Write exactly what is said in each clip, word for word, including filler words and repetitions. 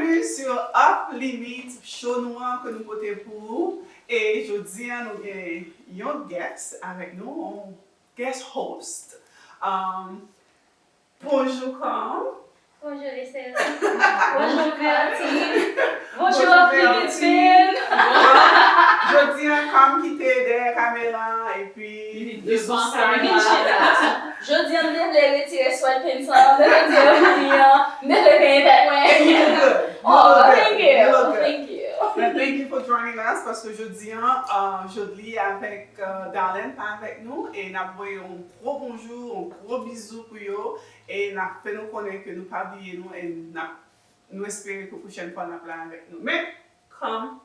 Sur Off Limits, show nou an ke nou pote pou ou. E jodi a, nou gen yon guest avèk nou, yon guest host. Um, bonjou, Carm. Bonjou, Estelle. Bonjou, Bertine. Bonjou, Philippine. Jodi a, Carm kite dèyè kamera, epi li sou side la. Jodi a, m te vle retire sweatpants lan, m te vle di yo pou li an, m te vle penyen tèt mwen. And you look good. You look good. Oh, thank you. You look good. Thank you. And thank you for joining us, paske jodi a, uh, Jodly avèk, uh, Darlene pa avèk nou, e n ap voye yon gwo bonjou, yon gwo bizou pou yo, e n ap fè nou konnen ke nou pa bliye nou, e n ap, nou espere ke pwochèn fwa n ap la avèk nou. Men, Carm,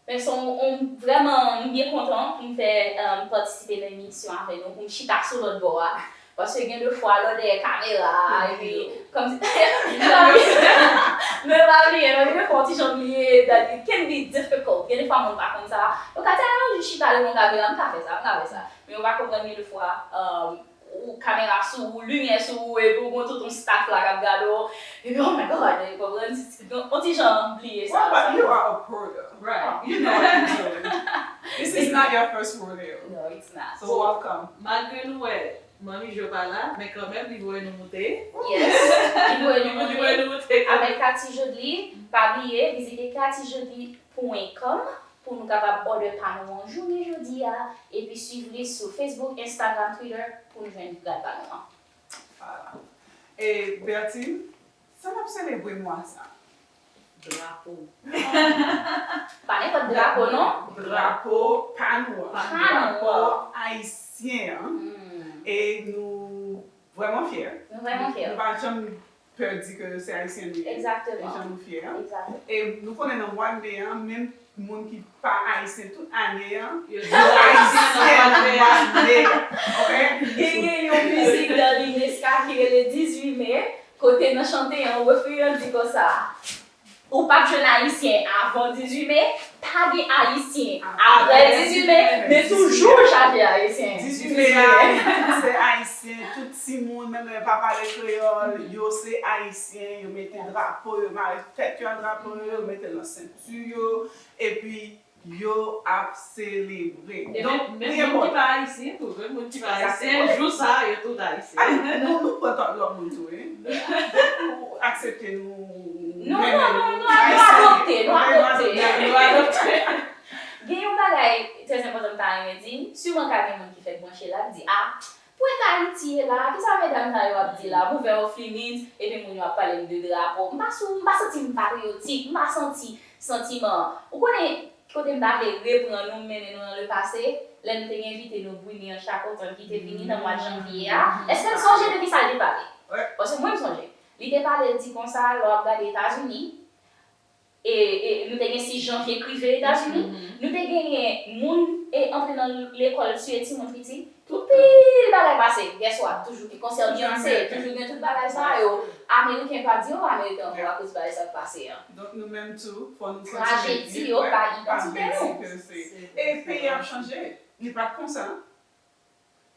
Men se yon, yon, vrèman, m byen kontan pou m fè, um, patisipe nan emisyon avè nou, pou m chita sou lòt bò a. Paske gen de fwa, lè w dèyè kamera a, epi, kòmsi, men pa bliye, non, gen de fwa, w ti jan bliye, that it can be difficult. Gen de fwa, moun pa konn sa. Yo ka di, "Ah, jis chita devan kamera, m ka fè sa, m ka fè sa." Men yo pa konprann, gen de fwa, um, ou kamera sou ou, limyè sou ou, epi ou gen tout yon staff la k ap gade w. Epi, oh my God, ou konprann? Yon ti jan bliye sa. Well, but you are a pro, though. Right. You know what you're doing. This is not your first rodeo. No, it's not. So, welcome. Malgre nou wè Manmi Jo pa la, men kanmenm, li voye nou moute. Yes. Li voye nou moute. Li voye nou moute kanmenm. Avèk Cathy Jodly, pa bliye, vizite cathy jodly point com pou nou kapab order pa nou an jounen jodi a, epi swiv li sou Facebook, Instagram, Twitter pou nou jwenn rad pa nou an. Vwala. E Bertine, sa n ap selebre mwa sa? Drapo. Pa nenpòt drapo, non. Drapo pa nou an. Pa nou an. Drapo ayisyen an. Hmm. E nou vrèman fyè. Nou vrèman fyè. Nou pa janm pè di ke se ayisyen nou ye. Egzakteman. E jan nou fyè. Egzakteman. E nou konnen nan mwa me an, menm moun ki pa ayisyen tout ane an, yo di yo ayisyen nan mwa me an. Ok? Genyen yon mizik Darline Desca ki rele dizuit me, kote nan chante an, refren an di konsa, ou p ap jwenn ayisyen avan dizuit me, pa gen ayisyen apre dizuit me, men toujou chak ayisyen. Dizuit me a, se ayisyen, tout timoun, menm lè yo pa pale kreyòl, yo se ayisyen, yo mete drapo, yo mare tèt yo a drapo yo, yo mete l nan senti yo, epi yo ap selebre. E donk, menm, menm moun ki pa ayisyen tou, menm moun ki pa ayisyen, jou sa, yo tout ayisyen. Ay, nou, nou pran tout lòt moun tou, wi. Depi w aksepte nou, nou, nou, nou, nou adopte, nou adopte. Nou adopte. Gen yon bagay trè enpòtan m ta renmen di, siman ka gen moun ki fèk branche la, k di, ah, pou e ka Ayiti ye la, kisa medam sa yo ap di la, m ouvè off limits, epi moun yo ap pale m de drapo. M pa sou, m pa santi m patriyotik, m pa santi santiman. Ou konnen, kote m ta vle reprann nou, m mennen nou nan lepase, lè nou te gen envite nou, Brini Anchacotan, ki te vini nan mwa janvye a. Èske n sonje de kisa l te pale? Paske mwen, m sonje. Li te pale, l di konsa, lè w ap gade Etazini, e, e nou te gen sis janvye k rive Etazini, nou te genyen moun, e, antre nan lekòl, tiye timoun piti, anpil bagay pase. Guess what? Toujou gen konsè Beyoncé, toujou gen tout bagay sa yo. Ameriken pa di, oh, Ameriken ankò akoz bagay sa k pase an. Donk, nou menm tou, fò nou kontinye di, pa, pa bliye di ke se, e peyi a ap chanje. Li pa t konsa.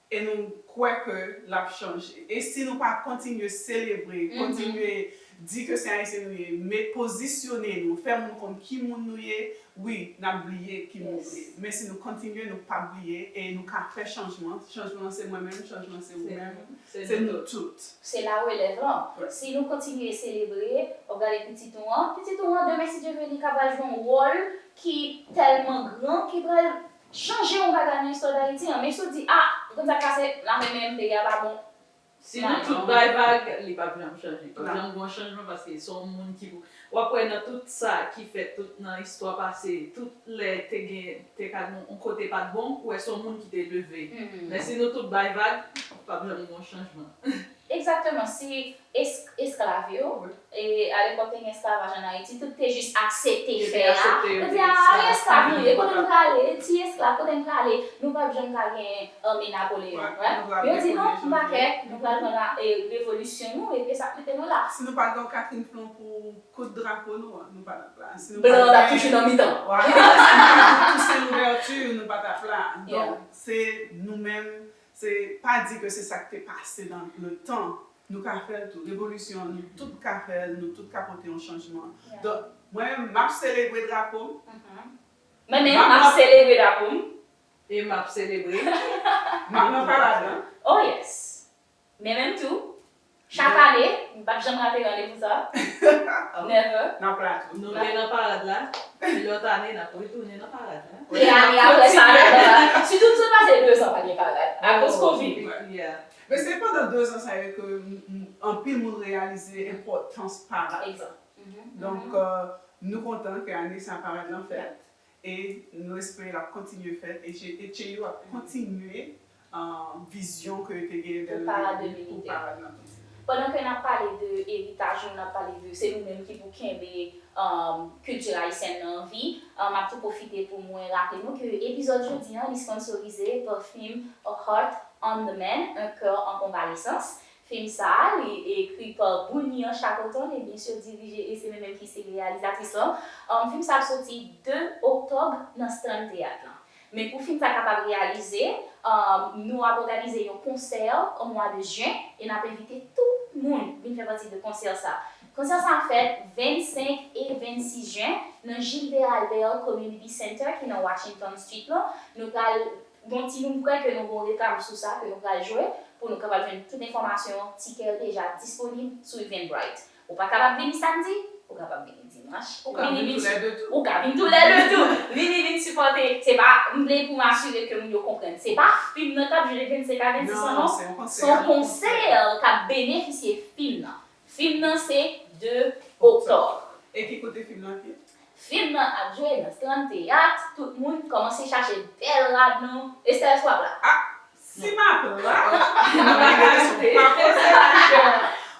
E nou kwè ke l ap chanje. E si nou pa kontinye selebre, kontinye di ke se Ayisyen nou ye, men pozisyone nou, fè moun konn ki moun nou ye, wi, n ap bliye ki moun nou ye. Men si nou kontinye, nou p ap bliye e nou ka fè chanjman. Chanjman an se mwen menm, chanjman an se ou menm, se nou tout. Se larelèv lan. Si nou kontinye selebre, w ap gade pitit ou an, pitit ou an, demen, si Dye vle, li ka pral jwe yon wòl ki tèlman gran, ki pral chanje yon bagay nan istwa Dayiti an. Men si w di, ah, ou konn sa k pase, lame menm, peyi a pa bon. Si nou tout bay vag, li p ap janm chanje. P ap janm gen yon chanjman paske se yon moun ki pou. W ap wè nan tout sa ki fèt tout nan istwa pase, tout lè te gen, te ka gen yon kote pa t bon, ou wè se yon moun ki te leve. Men si nou tout bay vag, p ap janm gen yon chanjman. Egzakteman, si es-, esklav yo, e alepòk te gen esklavaj ann Ayiti, tout te jis aksepte fè a. Yo di, ah, esklav nou ye, kote n prale, ti esklav, kote n prale, nou p ap janm ka gen, um, Napoleyon. Yo di, non, m pa kè, nou pral pran la, e, revolisyon nou, e se sa k mete nou la. Si nou pa t gen Catherine Flon pou koud drapo nou an, nou pa t ap la. Blan an t ap toujou nan mitan. Vwala, si nou pa t gen Toussaint Louverture, nou pa t ap la. Donk, se nou menm, se pa di ke se sa k te pase nan letan. Nou ka fè l tou. Revolisyon, nou tout ka fè l, nou tout ka pote yon chanjman. Donk, mwen menm, m ap selebre drapo m. Mwen menm, m ap selebre drapo m. E m ap selebre. M ap nan parad lan. Oh yes. Mwen menm tou. Chak ane, m p ap janm rate randevou sa. Never. N ap la tou. Nou te nan parad la. Lòt ane, n ap retounen nan parad la. E ane apre sa, n ap la. Sitou, sa pase de zan pa gen parad. Akoz Covid. Yeah. Men se pandan de zan sa yo ke m- m- anpil moun reyalize enpòtans parad la. Egzak. Donk, euh, nou kontan ke ane sa parad lan fèt. E nou espere l ap kontinye fèt. E Che- e Cheyo ap kontinye euh, vizyon ke yo te genyen dès le début pou parad lan tou. Pandan ke n ap pale de eritaj nou, n ap pale de se nou menm ki pou kenbe um, kilti ayisyèn nan an vi, um, m ap tou pwofite pou mwen raple nou ke epizòd jodi an li sponsorize pa fim A Heart on the Mend, Un cœur en convalescence. Fim sa a, li ekri pa Bounian Shackleton e byen si dirije e se mwen menm ki se reyalizatris lan. Um, fim sa ap soti de oktòb nan Strand Teyat lan. Men pou fim sa kapab reyalize, um, nou ap òganize yon konsè an mwa de jen e n ap envite tout moun vin fè pati de konsè sa. Konsè sa ap fèt vennsenk e vennsis jen nan Gilbert Albert Community Center ki nan Washington Street lan. Nou pral Bon, ti nou kwè ke nou gon reklam sou sa ke nou pral jwe pou nou kapab jwenn tout enfòmasyon, tikè yo deja disponib sou Eventbrite. Ou pa kapab vini samdi, ou kapab vini dimanch. Ou ka vin toulède tou. Ou ka vin toulède tou. Vini, vin sipòte. Se pa, m vle pou m asire ke moun yo konprann. Se pa fim nan k ap jwe vennsenk a vennsis an non. Se yon konsè k ap benefisye fim nan. Fim nan se de oktòb. E ki kote fim nan ye? Fim nan ap jwe nan Strand Teyat, tout moun kòmanse chache bèl rad nou. Esther, èske w ap la? Ah, si m ap la, nou pa gen kesyon pou pa poze, monchè.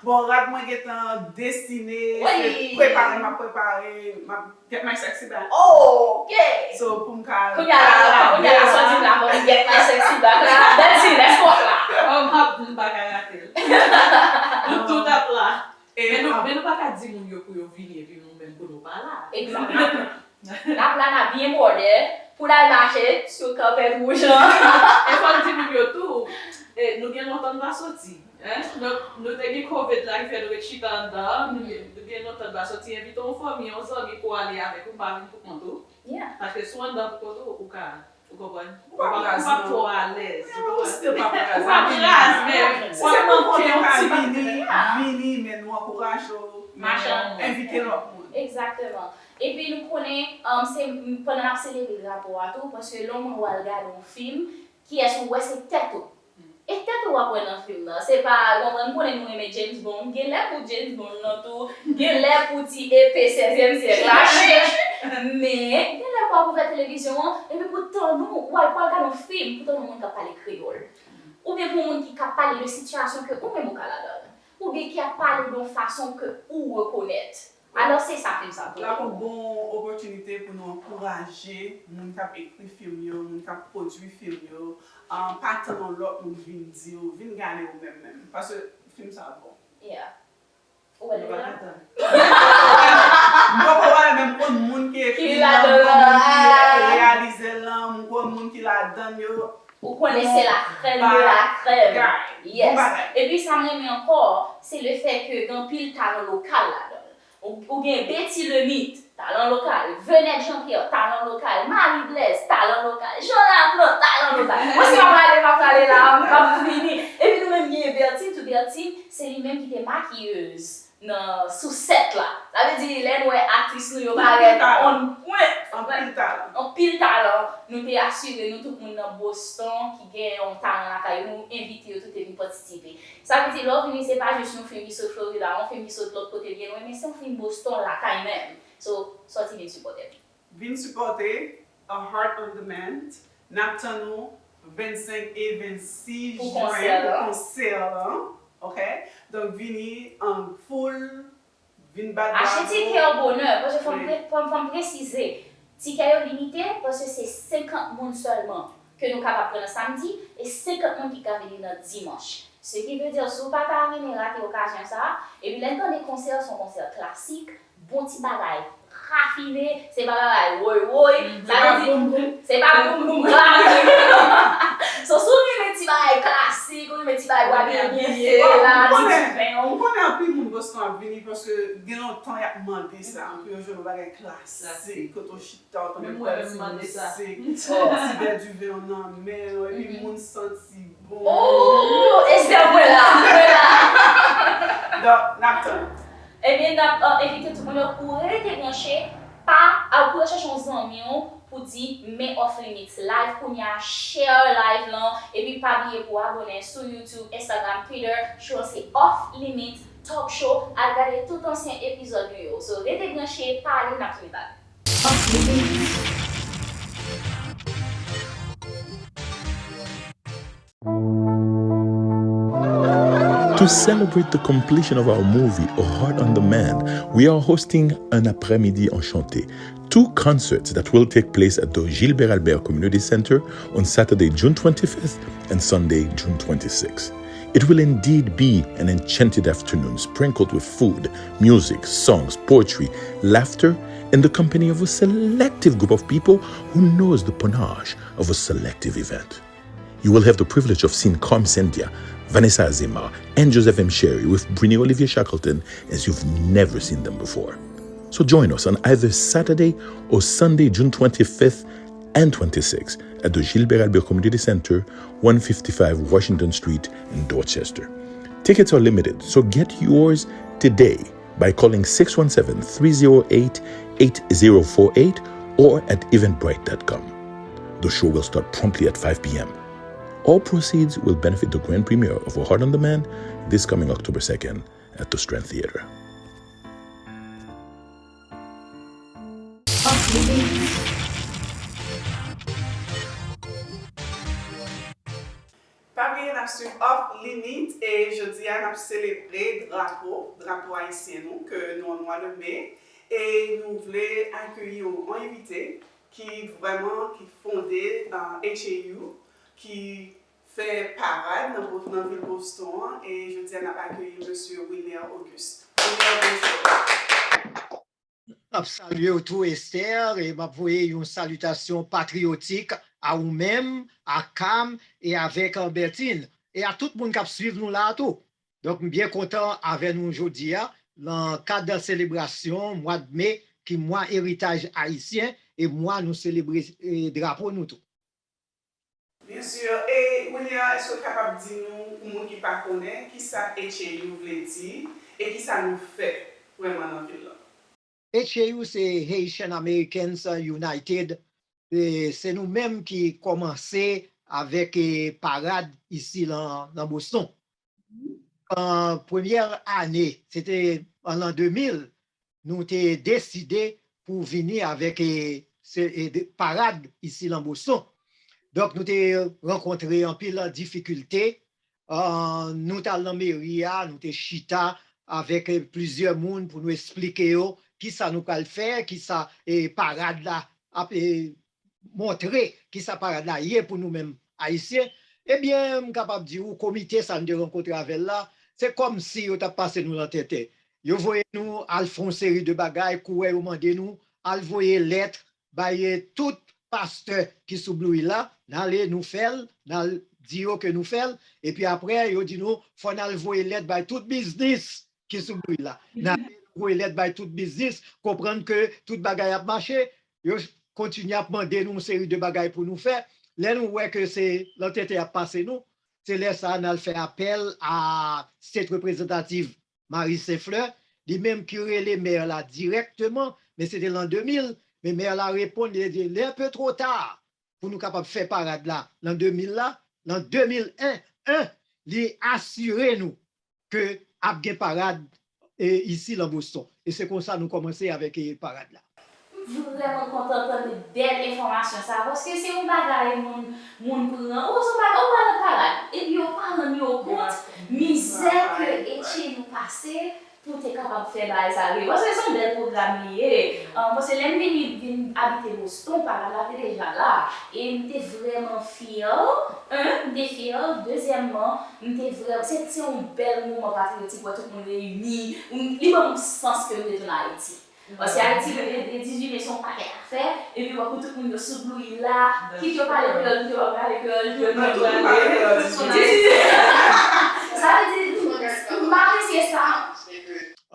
Bon, rad mwen gentan desine, se prepare m ap prepare, m ap get my sexy back. Oh, ok! So, pou m ka. Kounye a la, kounye a la, sa w di m la, fò m get my sexy back la. Bèl ti, èske w ap la? Oh, m ap, m pa ka rate l. Nou tout ap la. Men nou, men nou pa ka di moun yo pou yo vini epi nou menm pou nou pa la. Egzakteman. N ap la, n ap byen bòdè pou n al mache sou kanpèt wouj lan. E fò n di moun yo tou, e, nou gen lontan n pa soti. Hein? Donk, nou te gen covid la ki fè nou ret chita anndan, nou gen, nou gen lontan n pa soti. Envite yon fanmi, yon zanmi pou ale avèk ou, pa vin pou kont ou. Paske si w anndan pou kont ou, ou ka Ou konprann? Ou p ap twò alèz. Ou p ap kraz, men w ap manke yon ti bagay. Vini, vini, men nou ankouraje w, men envite lòt moun. Egzakteman. Epi nou konnen, um, se pandan n ap selebre drapo a tou, paske lè yon moun wè al gade yon fim, kiyès ou wè se tèt ou. E tèt ou w ap wè nan fim nan. Se pa, ou konprann, m konnen nou renmen James Bond. Gen lè pou James Bond nan tou. Gen lè pou ti epe sèzyèm syèk la. Chich! Men, gen lè pou w ap ouvè televizyon an, epi pou tann ou, ou al pral gade yon fim, pou tann yon moun k ap pale kreyòl. Oubyen pou yon moun ki k ap pale de sitiyasyon ke ou menm ou ka ladan l. Oubyen ki ap pale de yon fason ke ou rekonèt. Alò se sa fim sa pou ou. L ap yon bon opòtinite pou nou ankouraje moun k ap ekri fim yo, moun k ap pwodui fim yo, pa tann yon lòt moun vin di w, vin gade w menm menm. Paske fim sa bon. Yeah. Ou wè l la? M poko wè l, men m konn moun ki ekri l lan, m konn moun ki reyalize l lan, m konn moun ki ladan l yo. Ou konnen se la crème de la crème. Yes. Epi sa m renmen ankò, se le fè ke gen anpil talan lokal ladan l. Ou, ou gen Betty Lemite, talan lokal. Venette Jean Pierre, talan lokal. Marie Blaise, talan lokal. Jean Laplante, talan lokal. Mwen si m ap prale, m ap prale la, m p ap fini. Epi nou menm gen Bertine tou, Bertine, se li menm ki te makiyez nan sou sèt la. Sa vle di, lè n wè aktris nou yo parèt on pwen, anpil talan, nou te asire nou tout moun nan Boston ki gen yon talan lakay yo, nou envite yo tout vin patisipe. Sa vle di, lè w vini, se pa jis yon fim ki sot Florida, yon fim ki sot lòt kote byen lwen, men se yon fim Boston lakay menm. So, sòti vin sipòte n. Vin sipòte A Heart on the Mend. N ap tann ou vennsenk e vennsis jen pou konsè lan. Oke? Donk, vini an foul, vin bat bravo. Achte tikè yo bonè, paske fò m pre- fò m- fò m presize, tikè yo limite, paske se senkant moun sèlman ke nou kapab pran nan samdi, e senkant moun ki ka vini nan dimanch. Se ki vle di, si w pa ta renmen rate okazyon sa a, epi lè n tande konsè, se yon konsè klasik, bon ti bagay rafine, se pa bagay woy woy, sa vle di, se pa boum boum krak. So, si w renmen ti bagay klasik, Mwen ti bagay w ap byen byen sere la, ti konnen- pen Ou w. Konnen anpil moun Boston ap vini paske gen lontan y ap mande sa pou yo jwenn yon bagay klasik kote w chita w tande ti mizik, ti vè diven w nan men w epi moun santi bon. Oh, Esther mwen la, mwen la. Donk n ap tann. Ebyen n ap uh, envite tout moun yo pou rete branche, pa al pou yo chèche yon zanmi w pou di men Off Limits live kounye a, share live lan, epi pa bliye pou abone sou YouTube, Instagram, Twitter, show se Off Limits Talk Show, al gade tout ansyen epizòd nou yo. So rete branche, pa ale, n ap fini pale. Off Limits. To celebrate the completion of our movie, A Heart on Demand, we are hosting an après-midi enchanté, two concerts that will take place at the Gilbert Albert Community Center on Saturday, June twenty-fifth and Sunday, June twenty-sixth. It will indeed be an enchanted afternoon sprinkled with food, music, songs, poetry, laughter, and the company of a selective group of people who knows the panache of a selective event. You will have the privilege of seeing Carm Sandia, Vanessa Azemar, and Joseph M. Sherry with Brini Olivier Shackleton as you've never seen them before. So join us on either Saturday or Sunday, June twenty-fifth and twenty-sixth at the Gilbert Albert Community Center, one fifty-five Washington Street in Dorchester. Tickets are limited, so get yours today by calling six one seven, three zero eight, eight zero four eight or at eventbrite dot com. The show will start promptly at five p.m. All proceeds will benefit the grand premiere of A Heart on Demand this coming October second at the Strand Theater. Pa bliye n ap swiv Off Limit e jodi a n ap selebre drapo, drapo ayisyen nou ke nou an mwa de me e nou vle akeyi yon envite ki vrèman ki fonde H A U ki fè parad nan nan vil Boston an e jodi a n ap akeyi mesye Wilner Auguste. Wilner, bonjou. M ap salye w tou Esther e m ap voye yon salitasyon patriyotik a ou menm, a Carm e avèk Bertine e a tout moun k ap swiv nou la a tou. Donk m byen kontan avè nou jodi a nan kad selebrasyon mwa d me ki mwa eritaj ayisyen e mwa nou selebre drapo nou tou. Byen si. E Wilner, èske w kapab di nou pou moun ki pa konnen kisa H A U vle di e kisa nou fè vrèman nan vil lan? H A U se Haitian Americans United. Se nou menm ki kòmanse avèk parad isi lan Boston. An premyè ane, se te an lan de mil, nou te deside pou vini avèk parad isi lan Boston. Donk nou te rankontre anpil difikilte. Nou t al nan meri a, nou te chita avèk plizyè moun pou nou esplike yo kisa nou pral fè, kisa parad la ap montre, kisa parad la ye pou nou menm Ayisyen. Ebyen, m kapab di ou, komite sa n te rankontre avè l la, se kòmsi yo t ap pase nou nan tenten. Yo voye nou al fè yon seri de bagay, kourè yo mande nou al voye lèt bay tout pastè ki sou Blue Hill la, n ale nou fè l, n al di yo ke nou fè l, epi aprè yo di nou fò n al voye lèt bay tout biznis ki sou Blue Hill la. N ale nou voye lèt bay tout biznis, konprann ke tout bagay ap mache, yo kontinye ap mande nou yon seri de bagay pou nou fè. Lè nou wè ke se lantete y ap pase nou, se lè sa a n al fè apèl a State Representative Marie Saint Fleur, li menm ki rele mè la dirèkteman, men se te lan de mil, men mè la reponn li di lè pe two ta pou nou kapab fè parad la lan de mil la, lan de mil en, en, li asire nou ke ap gen parad isi lan Boston. E se konsa nou kòmanse avèk parad la. M vrèman kontan tande bèl enfòmasyon sa, paske se yon bagay moun moun pran, o se yon bagay, ou pral nan parad, epi yo pa rann yo kont mizè ke H A U pase pou te kapab fè bagay sa rive, paske se yon bèl pwogram li ye. Paske lè m vini vin abite Boston, parad la te deja la, e m te vrèman fyè, en, m te fyè, dezyèmman, m te vrèman, se se yon bèl moman patriyotik wè tout moun reyini, li ban m yon sans ke m retounen Ayiti. Paske Ayiti, le, le dizuit me, se yon pakèt afè, epi w ap wè tout moun yo sou Blue Hill la, kit yo pale kreyòl, kit yo pa pale kreyòl, kit yo pale kreyòl.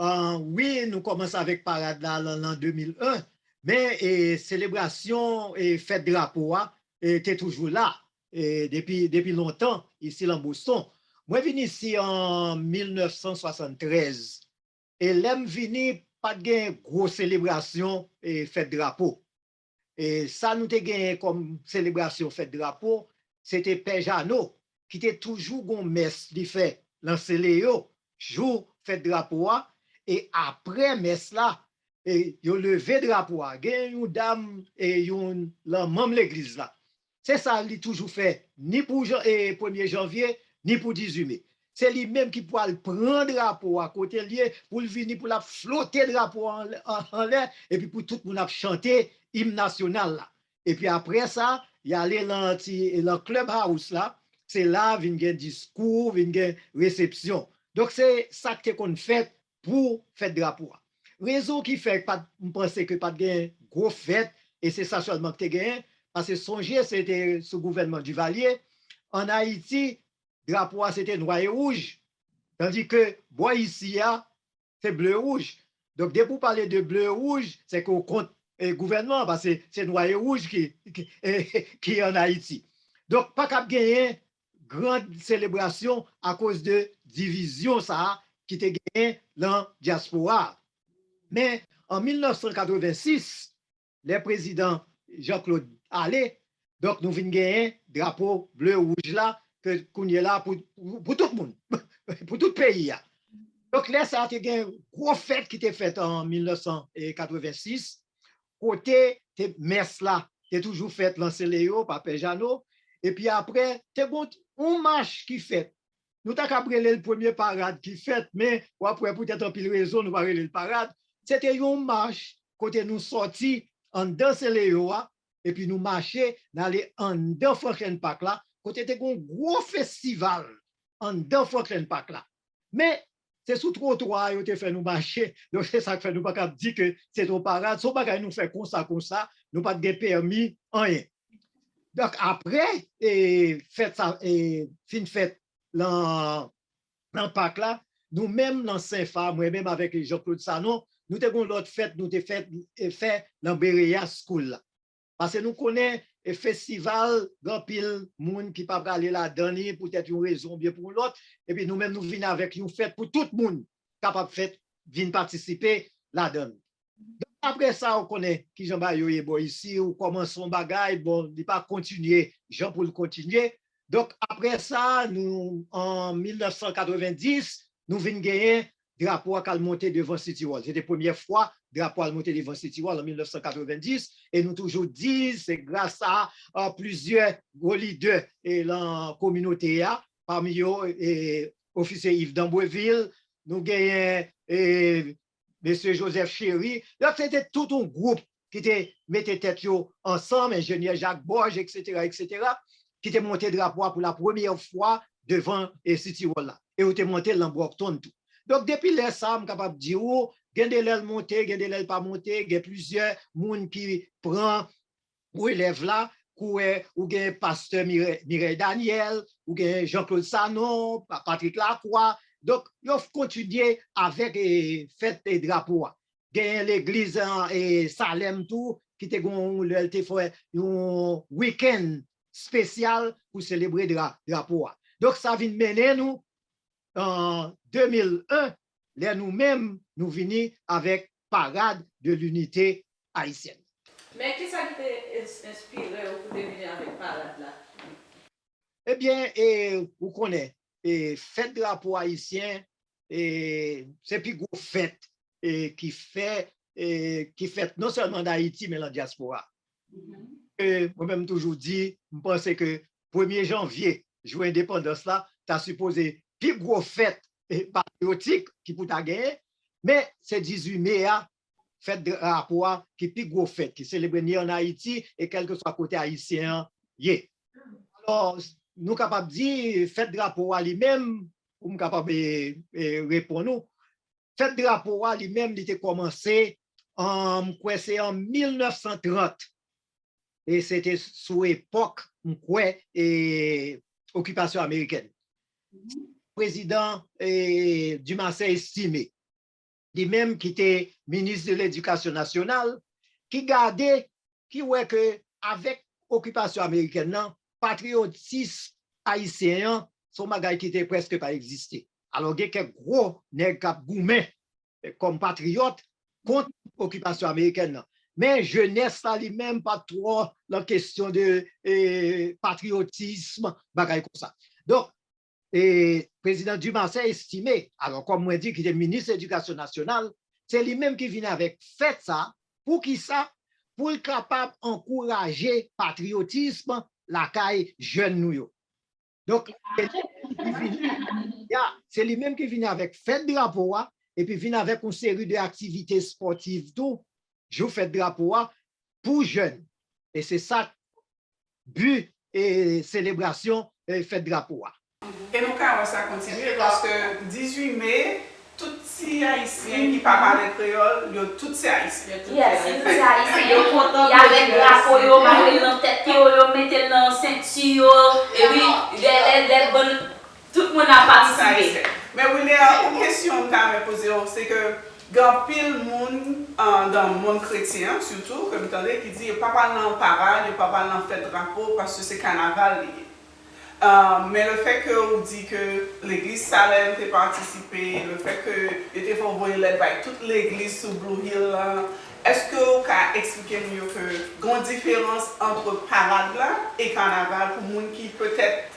An, wi, nou kòmanse avèk parad la lan, lan de mil en, men e, selebrasyon e, fèt drapo a e, te toujou la e, depi, depi lontan isi lan Boston. Mwen vin isi an mil nèf san swasanntrèz. E lè m vini, pa t gen gwo selebrasyon e, fèt drapo. E sa nou te genyen kòm selebrasyon fèt drapo, se te Pè Jano ki te toujou gon mès li fè lan Seleyo jou fèt drapo a. E apre mès la, e yo leve drapo a. Gen yon dam e yon lan manm legliz la. Se sa li toujou fè, ni pou jan, e, premye janvye, ni pou dizuit me. Se li menm ki pral pran drapo a kote l ye, pou l vini, pou l ap flote drapo a anlè, anlè, epi pou tout moun ap chante im nasyonal la. Epi apre sa, y ale lan ti, lan clubhouse la, se la vin gen diskou, vin gen resepsyon. Donk, se sa k te konn fèt pou fèt drapo a. Rezon ki fè pa t, m panse ke pa t gen gwo fèt, e se sa sèlman k te genyen, paske sonje se te sou gouvènman Divalye, ann Ayiti, drapo a se te nwa e wouj, tandi ke bò isi a, se ble e wouj. Donk, depi w pale de ble e wouj, se ke w kont e, gouvènman an, paske se nwa e wouj ki, ki, e, ki ann Ayiti. Donk, pa t ap genyen gran selebrasyon akoz de divizyon sa a ki te genyen lan dyaspora a. Men, an mil nèf san katrevensis, lè prezidan Jean Claude ale, donk, nou vin genyen drapo ble wouj la, ke kounye la pou, pou, pou tout moun, pou tout peyi a. Donk, lè sa a te gen gwo fèt ki te fèt an mil nèf san katrevensis, kote te, mès la te toujou fèt lan Seleyo pa Pè Jano, epi apre, te gon yon mach ki fèt. Nou ta kab rele l premye parad ki fèt, men w ap wè poutèt anpil rezon nou pa rele l parad. Se te yon mach kote nou sòti anndan Seleyo a, epi nou mache, n ale anndan Franklin Park la, kote te gon gwo festival anndan Franklin Park la. Men, se sou twotwa a yo te fè nou mache, donk se sa k fè nou pa kab di ke se t yon parad, se yon bagay nou fè konsa, konsa, nou pa t gen pèmi, anyen. Donk, apre e, fèt sa, e, fin fèt lan, lan pak la, nou menm lan Senfa, mwen menm avèk Jean Claude Sanon, nou te gon lòt fèt, nou te fèt, e, fè lan Berea School la. Paske nou konnen, e, festival, gen anpil moun ki pa prale ladan li, poutèt yon rezon oubyen pou yon lòt, epi nou menm nou vin avèk yon fèt pou tout moun kapab fèt, vin patisipe ladan l. Donk, apre sa, ou konnen kijan bagay yo ye bò isi, ou kòmanse yon bagay, bon, li pa kontinye jan pou l kontinye. Donk, apre sa, nou, an mil nèf san katrevenndis, nou vin genyen drapo a k al monte devan City Hall. Se te premyè fwa drapo a al monte devan City Hall an mil nèf san katrevenndis, e nou toujou di se gras a, a plizyè gwo lidè e lan kominote a, pami yo, e, ofisye Yves Dambreville, nou genyen, e, mesye Joseph Chéry, donk se te tout yon gwoup ki te mete tèt yo ansanm, enjenyè Jacques Borges, etsetera, etsetera, ki te monte drapo a pou la premyè fwa devan, e, City Hall la. E yo te monte l nan Brockton tou. Donk, depi lè sa a, m kapab di w, gen de lè l monte, gen de lè l pa monte, gen plizyè moun ki pran relèv la, kouwè, ou gen pastè Mire-, Mireille Daniel, ou gen Jean Claude Sanon, Pa-, Patrick Lacroix. Donk, yo kontinye avèk, e, fèt, e, drapo a. Genyen legliz, e, Salem tou, ki te gon yon lè l te fè yon wikenn espesyal pou selebre dra-, drapo a. Donk, sa vin mennen nou an de mil en, lè nou menm, nou vini avèk Parade de l'Unité Haïtienne. Men kisa ki te ins-, enspire w pou te vini avèk parad la? Ebyen, e, ou konnen, e, fèt drapo ayisyen, e, se pi gwo fèt, e, ki fè, e, ki fèt non sèlman ann Ayiti, men lan dyaspora. E, mwen menm, m toujou di, m panse ke premye janvye, jou endepandans la, ta sipoze pi gwo fèt, e, patriyotik ki pou ta genyen, men se dizuit me a, fèt drapo a, ki pi gwo fèt, ki selebre ni ann Ayiti, e kèlkeswa kote ayisyen an ye. Alò, nou kapab di, fèt drapo a li menm, pou m kapab, e, e, reponn ou, fèt drapo a li menm, li te kòmanse, an, m kwè se an mil nèf san trant. E se te sou epòk, m kwè, e, okipasyon amerikèn. Prezidan, e, Dumarsais Estimé. li menm ki te minis de ledikasyon nasyonal, ki gade, ki wè ke avèk okipasyon amerikèn nan, patriyotism ayisyen an se yon bagay ki te prèske pa egziste. Alò, gen kèk gwo nèg k ap goumen, eh, kòm patriyòt kont okipasyon amerikèn nan. Men jenès la li menm pa t twò nan kesyon de, eh, patriyotism, bagay konsa. Donk, eh, prezidan Dumarsais Estimé, alò, kòm mwen di, ki te minis ledikasyon nasyonal, se li menm ki vin avèk fèt sa. Poukisa? Pou l kapab ankouraje patriyotism lakay jèn nou yo. Donk, se li menm ki vini, ya, se li menm ki vini avèk fèt drapo a, epi vin avèk yon seri de aktivite espòtiv tou, jou fèt drapo a, pou jèn. E se sa bi e selebrasyon, e fèt drapo a. E nou ka wè sa kontinye, paske dizuit me, tout ti Ayisyen ki pa pale kreyòl, yo tout se Ayisyen. Yes, yo tout se Ayisyen. Yo kontan, y avèk drapo yo, mare l nan tèt yo, yo mete l nan senti yo. E wi, lè, lè, lè, bon, tout moun ap patisipe. Men Wilner, yon kesyon m ta renmen poze w, se ke gen anpil moun, ah, nan mond kretyen an, sitou, ke m tande, ki di yo pa pral nan parad, yo pa pral nan fèt drapo, paske se kanaval li ye. Ah, men le fèt ke ou di ke legliz Salem te patisipe, le fèt ke yo te fè w voye lèt bay tout legliz sou Blue Hill la, èske ou ka eksplike nou yo ke gen yon diferans ant parad la e kanaval pou moun ki petèt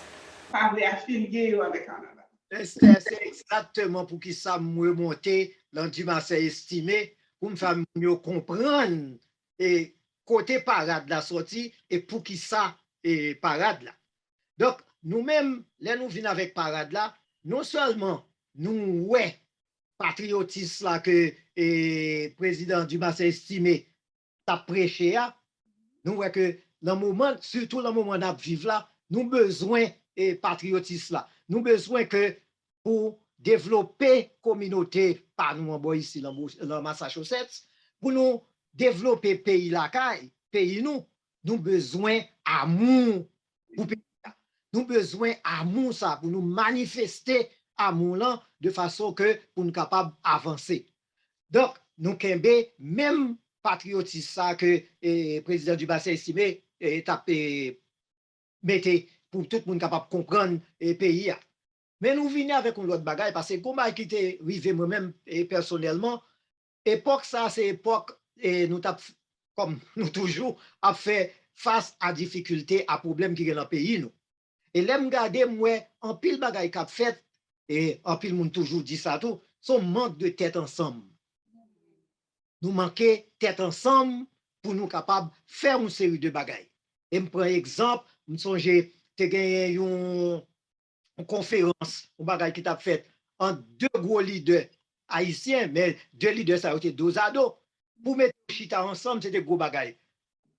pa vle afilye yo avèk kanaval? Esther, se egzakteman poukisa m remonte nan Dumarsais Estimé pou m fè moun yo konprann e kote parad la sòti e poukisa e parad la. Donk, nou menm, lè nou vin avèk parad la, non sèlman nou wè patriyotis la ke e, prezidan Dumarsais Estimé t ap preche a, nou wè ke nan moman, sitou nan moman n ap viv la, nou bezwen e, patriyotis la. Nou bezwen ke pou devlope kominote pa nou an bò isi nan, nan Massachusetts, pou nou devlope peyi lakay, peyi nou, nou bezwen amou pou peyi a. Nou bezwen amou sa pou nou manifeste amou lan de fason ke pou nou kapab avanse. Donk, nou kenbe menm patriyotis sa ke e, prezidan Dumarsais Estimé e, t ap e, mete pou tout moun kapab konprann e, peyi a. Men nou vini avèk yon lòt bagay, paske gon bagay ki te rive mwen menm e, pèsonèlman, epòk sa se epòk e, nou t ap, kòm nou toujou ap fè fas a difikilte, a pwoblèm ki gen nan peyi nou. E lè m gade, m wè anpil bagay k ap fèt, e anpil moun toujou di sa tou, se yon mank de tèt ansanm. Nou manke tèt ansanm pou nou kapab fè yon seri de bagay. E m pran egzanp, m sonje te genyen yon, yon konferans, yon bagay ki t ap fèt ant de gwo lidè ayisyen, men de lidè sa yo te dozado. Pou mete yo chita ansanm, se te gwo bagay.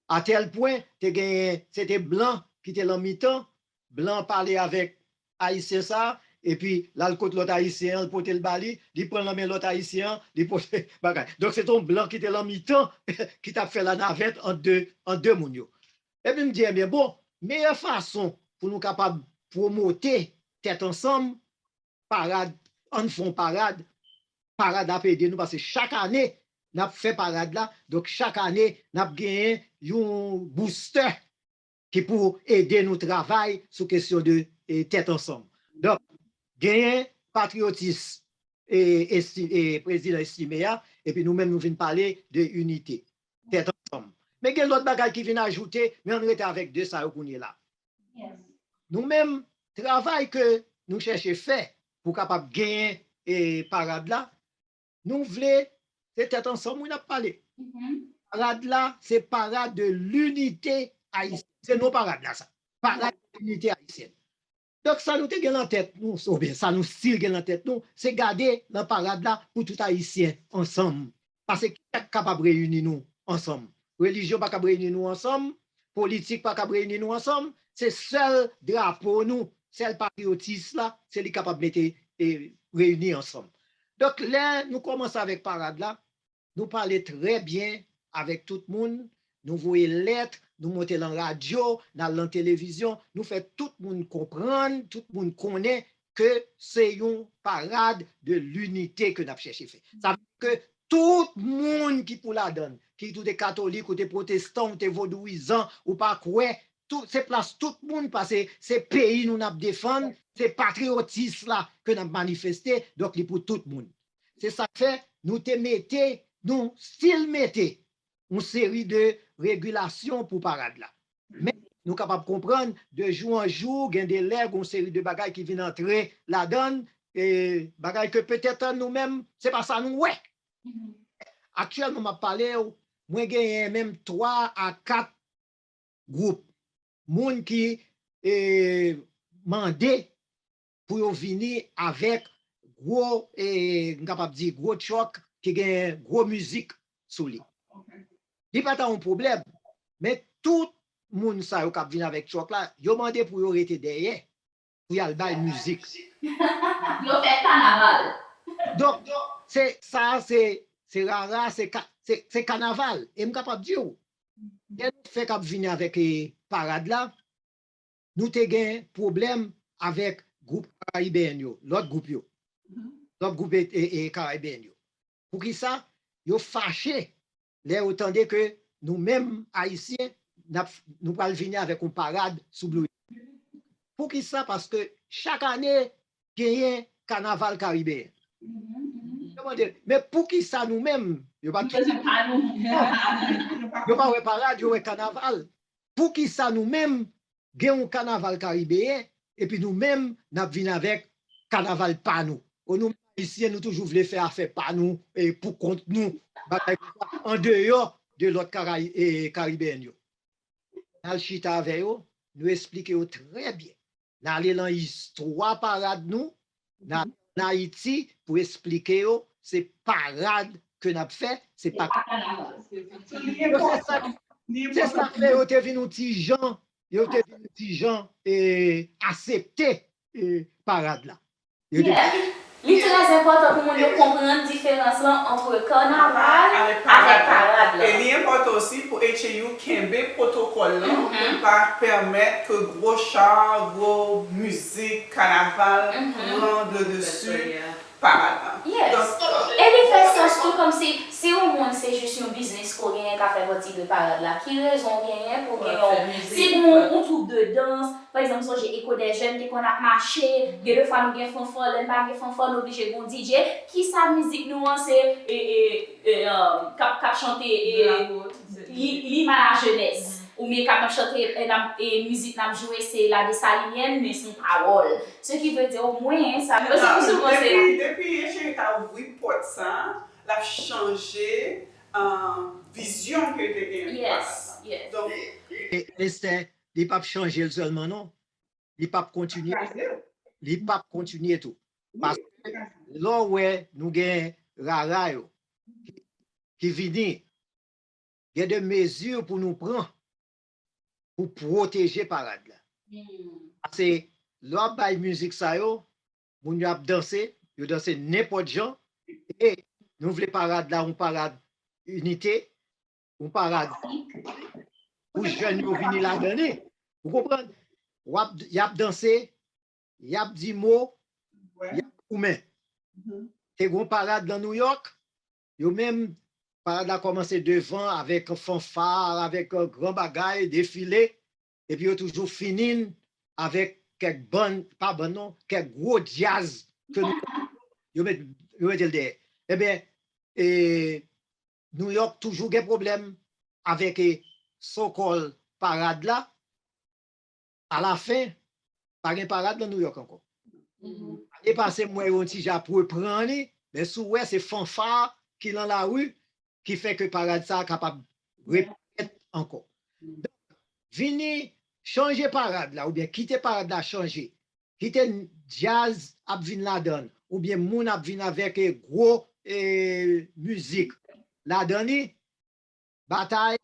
Atèl pwen, te genyen, se te blan ki te lan mitan, blan pale avèk ayisyen sa, epi l al kot lòt ayisyen an, l pote l ba li, li pran l nan men lòt ayisyen an, li pote bagay. Donk, se te yon blan ki te lan mitan, ki t ap fè lanavèt ant de, ant de moun yo. Epi m di, ebyen, bon, meyè fason pou nou kapab pwomote tèt ansanm, parad, ann fè yon parad, parad la ap ede nou, paske chak ane, n ap fè parad la, donk, chak ane, n ap genyen yon booster ki pou ede nou travay sou kesyon de e, tèt ansanm. Donk, genyen patriyotis e, esti, e, prezidan Estimé a, epi nou menm nou vin pale de inite, tèt ansanm. Men gen lòt bagay ki vin ajoute, men ann rete avèk de sa yo kounye la. Nou menm, travay ke nou chèche fè pou kapab genyen e, parad la, nou vle, se tèt ansanm wi n ap pale. Parad la, se parad de linite ayisyèn. Se non parad la sa. Parad de linite ayisyèn. Donk, sa nou te gen nan tèt nou, oubyen sa nou still gen nan tèt nou, se gade nan parad la pou tout Ayisyen ansanm. Paske kisa k kapab reyini nou ansanm? Relijyon pa kab reyini nou ansanm, politik pa kab reyini nou ansanm, se sèl drapo nou, sèl patriyotis la, se li kapab mete e reyini ansanm. Donk, lè nou kòmanse avèk parad la, nou pale trè byen avèk tout moun, nou voye lèt, nou monte lan radyo, n al lan televizyon, nou fè tout moun konprann, tout moun konnen ke se yon parad de linite ke n ap chèche fè. Sa vle di ke tout moun ki pou ladan l, ki ou te katolik, ou te pwotestan, ou te vodouyizan, ou pa kwè, tout, se plas tout moun, paske se peyi nou n ap defann, se patriyotis la ke n ap manifeste, donk li pou tout moun. Se sa k fè nou te mete, nou still mete yon seri de regilasyon pou parad la. Men, nou kapab konprann, de jou an jou, gen de lè, gen yon seri de bagay ki vin antre ladan l, e bagay ke petèt nou menm, se pa sa nou wè. Aktyèlman, m ap pale w, mwen genyen menm twa a kat gwoup moun ki, e, mande pou yo vini avèk gwo, e, m kapab di, gwo truck ki gen gwo mizik sou li. Li pa ta yon pwoblèm, men tout moun sa yo k ap vin avèk truck la, yo mande pou yo rete dèyè, pou y al bay mizik. Yo fè kanaval. Donk, se sa, se, se rara, se, ka- se, se kanaval. E m kapab di w, gen lòt fè k ap vini avèk, e, parad la, nou te gen pwoblèm avèk gwoup karayibeyen yo, lòt gwoup yo, lòt gwoup, e, e, e, karayibeyen yo. Poukisa? Yo fache lè yo tande ke nou menm Ayisyen, n ap, nou pral vini avèk yon parad sou Blue Hill. Poukisa? Paske chak ane, genyen kanaval karibeyen. Yo mande, men poukisa nou menm, yo pa yo pa wè parad, yo wè kanaval. Poukisa nou menm, gen yon kanaval karibeyen, epi nou menm, n ap vin avèk kanaval pa nou? O nou menm Ayisyen, nou toujou vle fè afè pa nou, e, pou kont nou, bagay konsa, an deyò de lòt Karayi- e, Karibeyen yo. N al chita avè yo, nou esplike yo trè byen. N ale lan istwa parad nou, n ale ann Ayiti pou esplike yo se parad ke n ap fè, se pa kanaval. Se sa k fè yo te vin yon ti jan, yo te vin yon ti jan, e, asepte, e, parad la. Yo te Li trè enpòtan pou moun yo konprann diferans lan antre kanaval avèk parad la. E li enpòtan osi pou H A U kenbe pwotokòl lan pou l pa pèmèt ke gwo cha, gwo mizik, kanaval pran le dessus parad lan. Yes. E li fè sans tou kòmsi si yon moun se jis yon biznis ke w genyen k ap fè pati de parad la, ki rezon w genyen pou w gen yon, si gen yon, yon twoup de dans, pa egzanp, m sonje Echo des Jeunes te konn ap mache, gen de fwa nou gen fanfò, lè n pa gen fanfò, nou oblije gen yon D J. Kisa mizik nou an se, e, e, e, um, k ap, k ap chante, e, li, li ma la jeunesse. Oubyen k ap, n ap chante, e, n ap, e, mizik n ap jwe se La Dessalinienne, men se yon pawòl. Ce qui veut dire, omwen, sa, paske souvan se. Depi, depi H A U ta ouvri pòt sa, l ap chanje, um, vizyon ke l te genyen pou parad la. Donk, Esther, li p ap chanje l sèlman non. Li p ap kontinye. Li p ap kontinye tou. Paske lè w wè nou gen rara yo ki vini, gen de mezi pou nou pran pou pwoteje parad la. Paske lè w ap bay mizik sa yo, moun yo ap danse, yo danse nenpòt jan, e nou vle parad la yon parad inite, yon parad pou jèn yo vini ladan li. Ou konprann? W ap, y ap danse, y ap di mo, y ap goumen. Te gen yon parad nan Nouyòk, yo menm, parad la kòmanse devan avèk fanfa, avèk, euh, gran bagay, defile, epi yo toujou fini l avèk kèk bann, pa bann non, kèk gwo djaz ke nou, yo met, yo mete l dèyè. Ebyen, e, Nouyòk toujou gen pwoblèm avèk, e, so-called parad la. Alafen, pa gen parad nan Nouyòk ankò. Ane pase, m wè yo yon ti jan ap reprann li, men si w wè, se fanfa ki nan lari ki fè ke parad sa a kapab reparèt ankò. Donk, vini chanje parad la, oubyen kite parad la chanje, kite djaz ap vin ladan l, oubyen moun ap vin avèk, e, gwo, e, mizik ladan li, batay,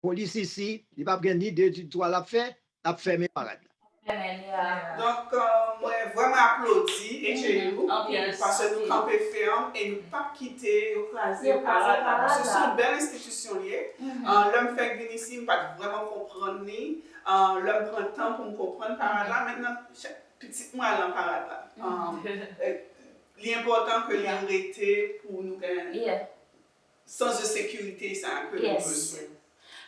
polis isi, li p ap gen ni de ni twa l ap fè, l ap fèmen parad la. Donk, euh, mwen vrèman aplodi H A U paske nou kanpe fèm e nou p ap kite yo kraze parad la. Paske se yon bèl enstitisyon l ye. Euh, lè m fèk vin isi, m pa t vrèman konprann li. Euh, lè m pran tan pou m konprann parad la, mentnan, pitit mwen al nan parad la. Um, eh, li enpòtan ke li rete pou nou gen Yeah. sans de sécurité sa ke nou Yes. bezwen.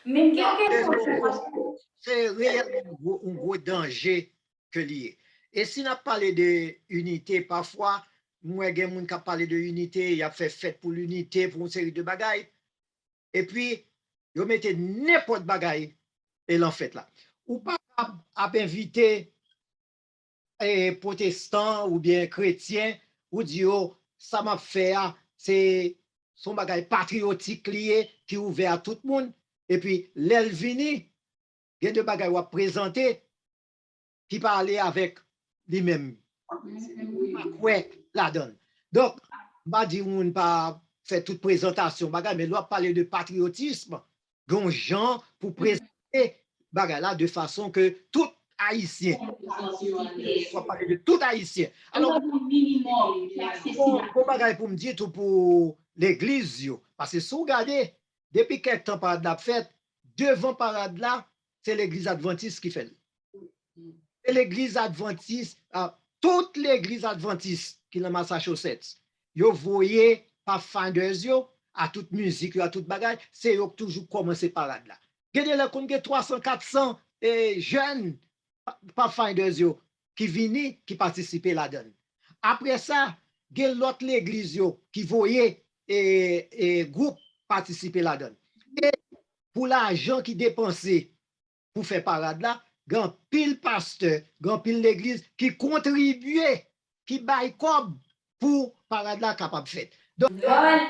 Men m gen yon kesyon. Se reyèlman yon gwo, yon gwo danje ke li ye. E si n ap pale de inite, pafwa, m wè gen moun k ap pale de inite, y ap fè fèt pou linite, pou yon seri de bagay. Epi, yo mete nenpòt bagay e lan fèt la. Ou pa kab ap envite e pwotestan oubyen kretyen, ou di yo, sa m ap fè a, se se yon bagay patriyotik li ye, ki ouvè a tout moun. Epi, lè l vini, gen de bagay w ap prezante ki pa ale avèk li menm. Ou pa kwè ladan l. Donk, m pa di moun pa fè tout prezantasyon bagay, men lè w ap pale de patriyotism, gen yon jan pou prezante bagay la de fason ke tout Ayisyen, w ap pale de tout Ayisyen. Alò, bon, bon bagay pou m di tou pou legliz yo. Paske si w gade, depi kèk tan parad la ap fèt, devan parad la, se legliz advantis ki fè l. Se legliz advantis, ah, tout legliz advantis ki nan Massachusetts, yo voye Pathfinders yo, a tout mizik yo, a tout bagay, se yo k toujou kòmanse parad la. Gen de lè konn gen twa san, kat san e, jèn Pathfinders yo ki vini, ki patisipe ladan l. Apre sa, gen lòt legliz yo ki voye e, e, gwoup patisipe ladan l. E pou lajan ki depanse pou fè parad la, gen anpil pastè, gen anpil legliz ki kontribye, ki bay kòb pou parad la kapab fèt. Donk,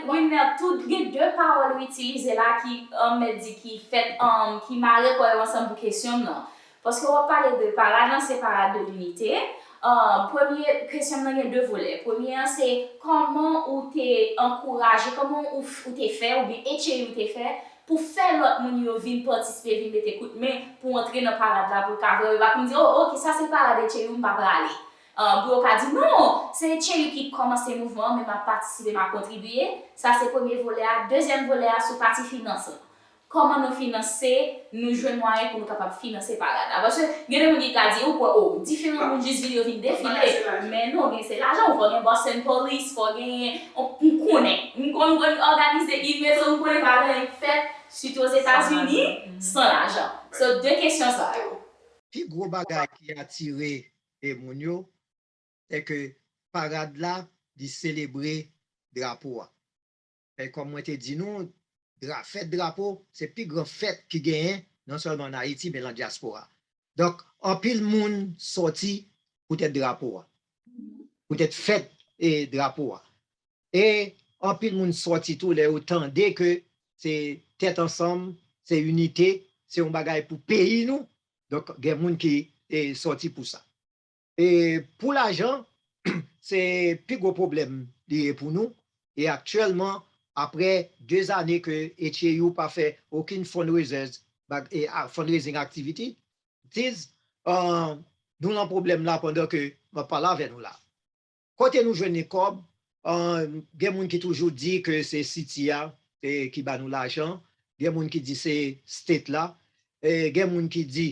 Wilner, tout gen de pawòl ou itilize la ki, um, mèt di ki fèt, um, ki mare kò yo ansanm pou kesyon m nan. Paske w ap pale de parad lan, se parad de linite. Um, premye kesyon m nan gen de volè. Premye an se kòman ou te ankouraje, kòman ou, ou te fè, oubyen H A U te fè, pou fè lòt moun yo vin patisipe, vin mete kout men pou antre nan parad la, pou l ka vre. Yo pa konn di, oh, ok, sa se parad H A U, m pa prale. Ah, pou yo ka di, non, se H A U ki kòmanse mouvman an, men m ap patisipe, m ap kontribye. Sa se premye volè a. Dezyèm volè a, sou pati finans lan. Kòman nou finanse, nou jwenn mwayen pou nou kapab finanse parad la. Paske gen de moun ki ka di, ou kwè, oh, diferan moun jis vin yo vin defile. Men non, gen se lajan, ou fò gen Boston Police, fò gen, m konnen. M konn, m konn òganize event, m konnen pa gen anyen k fèt, sitou Ozetazini, san lajan. So, de kesyon sa yo. Pi gwo bagay ki atire e moun yo, se ke parad la, li selebre drapo a. E kòm mwen te di nou, dra, fèt drapo, se pi gran fèt ki genyen, non sèlman ann Ayiti, men nan dyaspora. Donk, anpil moun sòti poutèt drapo a, poutèt fèt e drapo a. E anpil moun sòti tou lè yo tande ke se tèt ansanm, se inite, se yon bagay pou peyi nou. Donk, gen moun ki e, sòti pou sa. E pou lajan, se pi gwo pwoblèm li ye pou nou. E aktyèlman, apre de zane ke H A U pa fè okenn fundraisers, bag, e, a, fundraising activities, uh, nou nan pwoblèm la pandan ke m ap pale avè nou la. Kote nou jwenn kòb, uh, gen moun ki toujou di ke se Citi a e, ki ba nou lajan, gen moun ki di se state la, e, gen moun ki di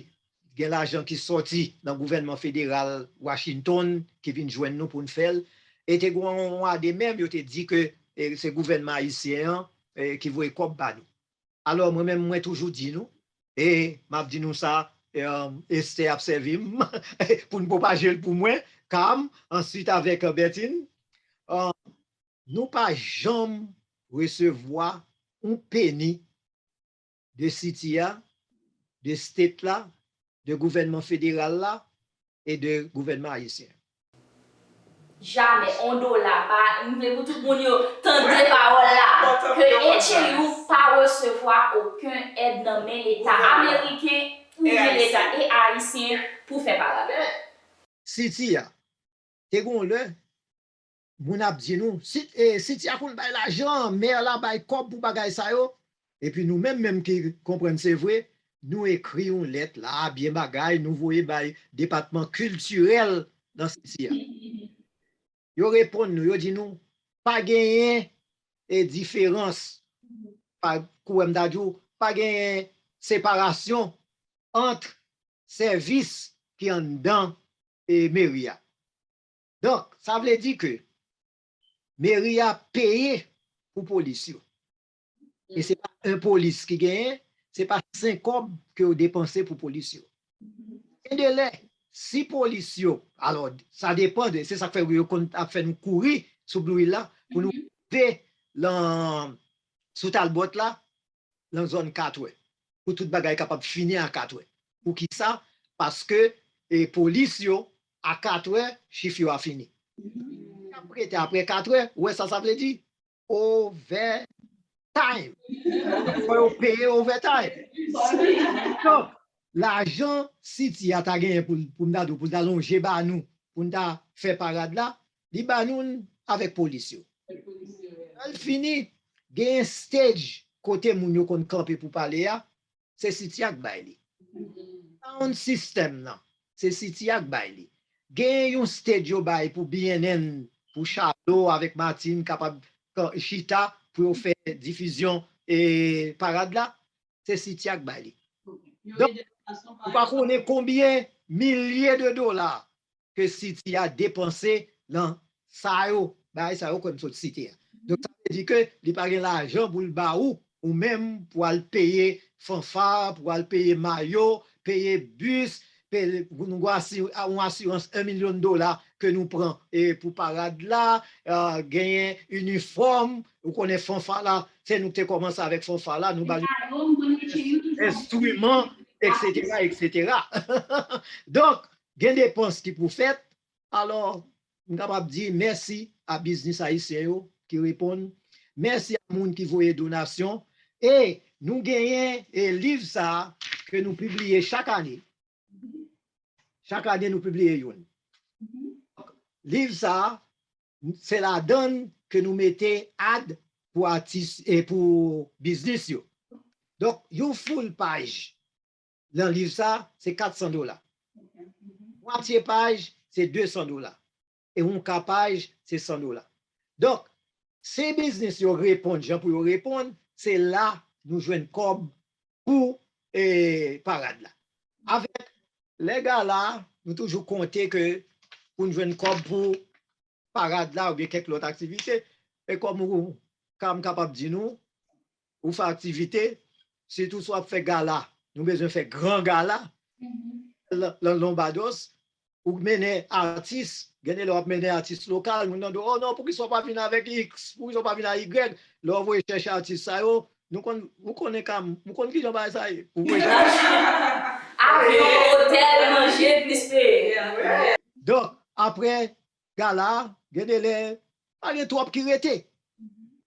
gen lajan ki sòti nan gouvènman federal Washington ki vin jwenn nou pou n fè l. E te gen yon ade menm, yo te di ke e, se gouvènman ayisyen an e, ki voye kòb ba nou. Alò, mwen menm, mwen toujou di nou, e m ap di nou sa, e, Esther ap sèvi m pou n pwopaje l pou mwen, Cam, answit avèk, e, Bertine. E, nou pa janm resevwa yon peni de Citi a, de state la, de gouvènman federal la e de gouvènman ayisyen. Jamè, on dola pa, m vle pou tout moun yo tande pawòl la, ke H A U pa resevwa okenn èd nan men Leta ameriken, oubyen Leta e ayisyen pou fè parad la. Citi a, te gen yon lè, moun ap di nou, si, e, Citi a konn bay lajan, mè la bay kòb pou bagay sa yo. Epi nou menm, menm ki konprann se vre, nou ekri yon lèt la, byen bagay, nou voye bay depatman kiltirèl nan Citi a. Yo reponn nou, yo di nou, pa genyen e diferans, pa, kouwè m ta di w, pa genyen separasyon ant sèvis ki anndan e meri a. Donk, sa vle di ke meri a peye pou polis yo. E se pa yon polis ki genyen, se pa senk kòb ke yo depanse pou polis yo. Gen de lè, si polis yo, alò, sa depann, se sa k fè yo konn ap fè nou kouri sou Blue Hill la, pou nou rive lan, sou Talbot la, lan zòn katwè. Pou tout bagay kapab fini a katwè. Poukisa? Paske e polis yo, a katwè, chif yo a fini. Apre, apre katwè, ou wè sa sa vle di? Overtime. Fò yo peye overtime. Donk, lajan City a ta genyen pou, pou m ta di w, pou l ta lonje ba nou, pou n ta fè parad la, li ba nou l avèk polis yo. Lè l fini, genyen stage kote moun yo konn kanpe pou pale a, se City a k bay li. Sound system nan, se City a k bay li. Gen yon stage yo bay pou B N N, pou Charlot avèk Martine kapab ka-, chita pou yo fè difizyon e parad la, se City a k bay li. Donk, ou pa konnen konbyen milye de dola ke City a depanse nan sa yo, bagay sa yo ke m sot site a. Donk, sa vle di ke li pa gen lajan pou l ba ou, ou menm, pou al peye fanfa, pou al peye mayo, peye bis, peye, pou nou gen asi-, yon asirans yon milyon dola ke nou pran e pou parad la, e, genyen inifòm, ou konnen fanfa la, se nou ki te kòmanse avèk fanfa la, nou ba enstriman, et cetera, et cetera. Donk, gen depans ki pou fèt, alò, m kapab di mèsi a biznis ayisyen yo ki reponn, mèsi a moun ki voye donasyon, e nou genyen e liv sa a ke nou pibliye chak ane. Chak ane, nou pibliye youn. Liv sa a, se ladan l ke nou mete ad pou atis e pou biznis yo. Donk, yon full paj nan liv sa, se kat san dola. Mwatye paj, se de san dola. E yon ka paj, se san dola. Donk, si biznis yo reponn jan pou yo reponn, se la nou jwenn kòb pou e, parad la. Avèk lè gala, nou toujou konte ke pou n jwenn kòb pou parad la oubyen kèk lòt aktivite. E kòm ou, ka m kapab di nou, ou fè aktivite, sitou si w ap fè gala, nou bezwen fè gran gala, lan, lan Lonbados, ou mennen atis, gen de lè w ap mennen atis lokal, moun nan di w, "Oh non, poukisa w pa vin avèk X? Poukisa w pa vin a Y?" Lè w voye chèche atis sa yo, nou konn, ou konnen ka m, ou konn kijan bagay sa ye. Ou voye chèche. Avyon, otèl, manje, plis peye. Donk, apre gala, gen de lè, pa gen twòp ki rete.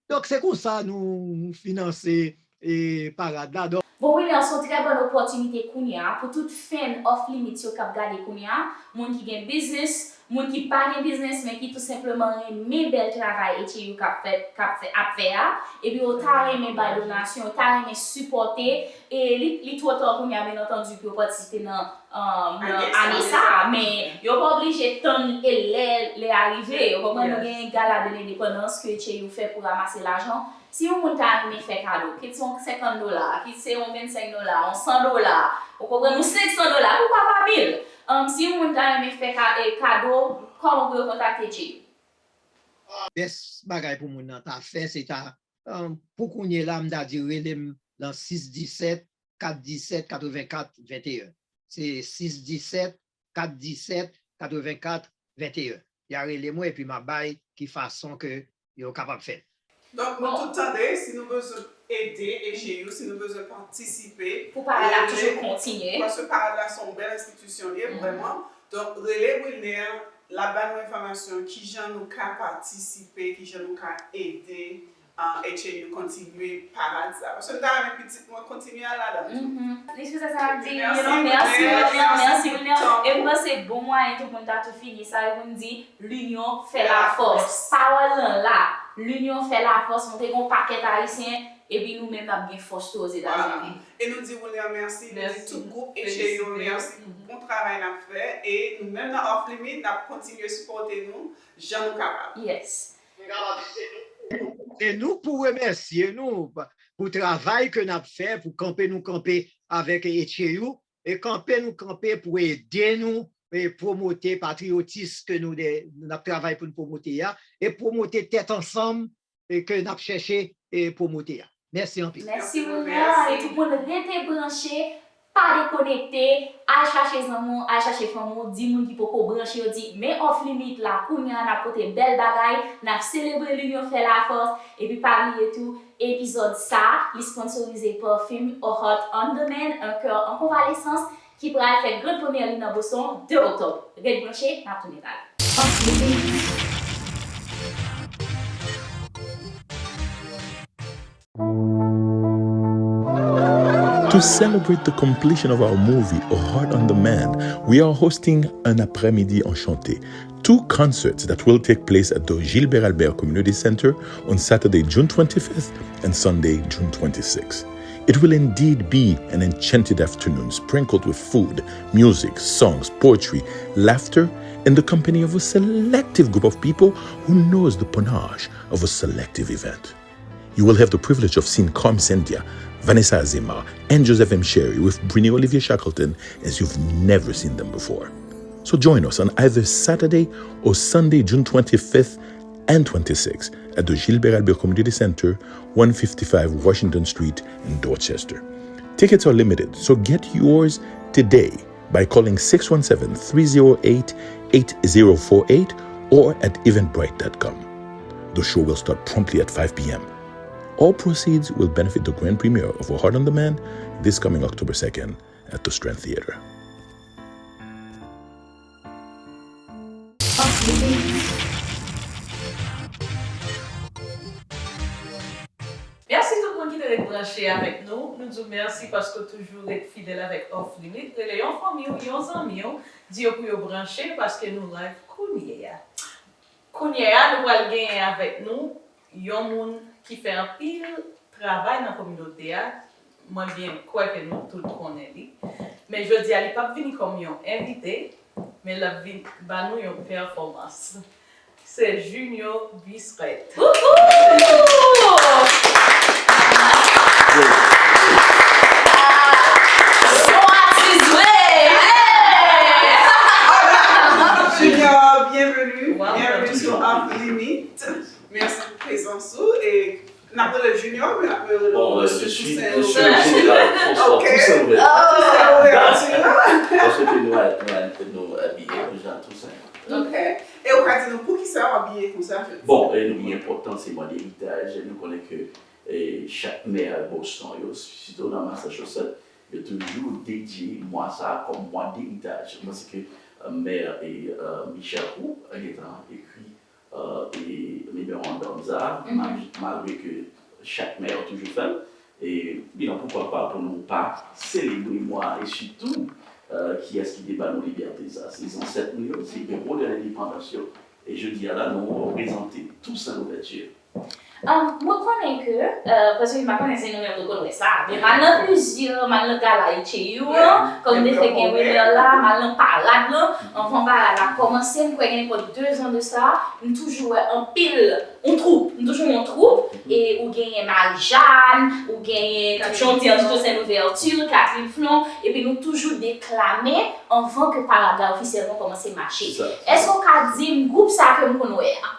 Donk, se konsa nou finanse e, parad la. Donk, Bon, Wilner, se yon trè bòn opòtinite kounye a pou tout fan Off Limits yo k ap gade kounye a, moun ki gen biznis, moun ki pa gen biznis, men ki tou senpleman renmen bèl travay H A U k ap fè, k ap fè, ap fè a, epi yo ta renmen bay donasyon, yo ta renmen sipòte, e li, li twò ta kounye a, byen antandi, pou yo patisipe nan, um, nan ane sa a, men yo pa oblije tann e lè, lè a rive, yo konprann, nou gen gala de lendepandans ke H A U fè pou ranmase lajan. Si yon moun ta renmen fè kado, kit se yon senkant dola, kit se yon vennsenk dola, yon san dola, ou konprann, yon senk san dola, poukwa pa mil? Um, si yon moun ta renmen fè ka, e, kado, kòman pou yo kontakte Jay? Bèst bagay pou moun nan ta fè, se ta, um, pou kounye la, m ta di rele m lan sis disèt, kat disèt, katrevenkat, venteyen. Se sis disèt, kat disèt, katrevenkat, venteyen. Y a rele mwen epi m a bay ki fason ke yo kapab fè l. Donk, nou tout tande, si nou bezwen ede H A U, si nou bezwen patisipe, pou parad la toujou kontinye. Paske parad la se yon bèl enstitisyon li ye, vrèman. Donk, rele Wilner, l ap ba nou enfòmasyon, kijan nou ka patisipe, kijan nou ka ede, ah, H A U kontinye parad sa. Paske m ta renmen pitit mwen kontinye al ladan tou. Li sou sa, sa di, Wilner, mèsi, Wilner, mèsi, Wilner. E m panse bon mwayen tou pou n ta tou fini sa, e pou n di, Linyon fè lafòs. Pawòl lan la. Linyon fè lafòs. Nou te gen yon pakèt Ayisyen, epi nou menm n ap gen fòs tou Ozetazini. E nou di Wilner mèsi, nou di tout gwoup H A U mèsi pou bon travay n ap fè, e nou menm nan Off Limit, n ap kontinye sipòte nou jan nou kapab. Yes. Se nou pou remèsye nou pou travay ke n ap fè, pou kanpe nou kanpe avèk H A U, e kanpe nou kanpe pou ede nou e, pwomote patriyotis ke nou de, n ap travay pou n pwomote a, e pwomote tèt ansanm e, ke n ap chèche e, pwomote a. Mèsi anpil. Mèsi Wilner, e tout moun rete branche, pa dekonekte, al chache zanmi w, al chache fanmi w, di moun ki poko branche yo, di men Off Limit la, kounye a n ap pote bèl bagay, n ap selebre l'union fait la force, epi pa bliye tou, epizòd sa, li sponsorize pa fim A Heart on Demand, Un cœur en convalescence, ki pral fè gran premyè li nan Boston de oktòb. Ret branche, n ap tounen talè. To celebrate the completion of our movie, A Heart on Demand, we are hosting un après-midi enchanté, two concerts that will take place at the Gilbert Albert Community Center on Saturday, June twenty-fifth and Sunday, June twenty-sixth. It will indeed be an enchanted afternoon sprinkled with food, music, songs, poetry, laughter, and the company of a selective group of people who knows the panache of a selective event. You will have the privilege of seeing Carm Sandia, Vanessa Azemar, and Joseph M. Sherry with Brini Olivier Shackleton as you've never seen them before. So join us on either Saturday or Sunday, June twenty-fifth and twenty-sixth at the Gilbert Albert Community Center, one fifty-five Washington Street in Dorchester. Tickets are limited, so get yours today by calling six one seven, three zero eight, eight zero four eight or at eventbrite dot com. The show will start promptly at five p.m. All proceeds will benefit the grand premiere of A Heart on Demand this coming October second at the Strand Theater. Mèsi tout moun ki te ret branche avèk nou. Nou di w mèsi paske w toujou ret fidèl avèk Off Limit. Rele yon fanmi w, yon zanmi w, di yo pou yo branche paske nou live kounye a. Kounye a, nou pral genyen avèk nou yon moun ki fè anpil travay nan kominote a. Mwen byen kwè ke nou tout konnen li. Men jodi a, li p ap vini kòm yon envite, men l ap vin ba nou yon pèfòmans. Se Junior Bisret. Wouhou! Bon atis vre! Junior, bienvenue. Bienvenue sur Off Limit. Mèsi pou prezans ou e n ap rele w Junior oubyen n ap rele w Mesye Toussaint Louverture? Ok. Toussaint Louverture. Toussaint Louverture. Paske nou, nou, nou abiye pou Jan Toussaint. Ok. E ou ka di nou poukisa w abiye konsa? Bon, e nou byen enpòtan, se mwa deritaj. Nou konnen ke e, chak mè Boston yo, sitou nan Massachusetts, yo toujou dedye mwa sa a kòm mwa deritaj. Paske e, mè e, e, Michel Roux gentan ekri e, e, memorandum sa a, mal- malgre ke chak mè toujou fè l. E, bilan poukwa pa pou nou pa selebre mwa e sitou e, kiyès ki te ba nou libète sa? Se zansèt nou yo, se ewo de lendepandans yo. E jodi a la, nou reprezante Toussaint Louverture. Um, mwen konnen ke, uh, paske m pa konnen si nou menm nou konn wè sa, men m al nan plizyè, m al nan gala H A U an, kòm m te fè gen Wilner la, m al nan parad lan, anvan parad la kòmanse, m kwè gen nenpòt de zan de sa, m toujou wè anpil, yon twoup, m toujou wè yon twoup, e ou genyen Marijàn, ou genyen, t ap chante an Toussaint Louverture, Catherine Flon, epi nou toujou deklame anvan ke parad la ofisyèlman kòmanse mache. Èske w ka di m gwoup sa ke m konn wè a?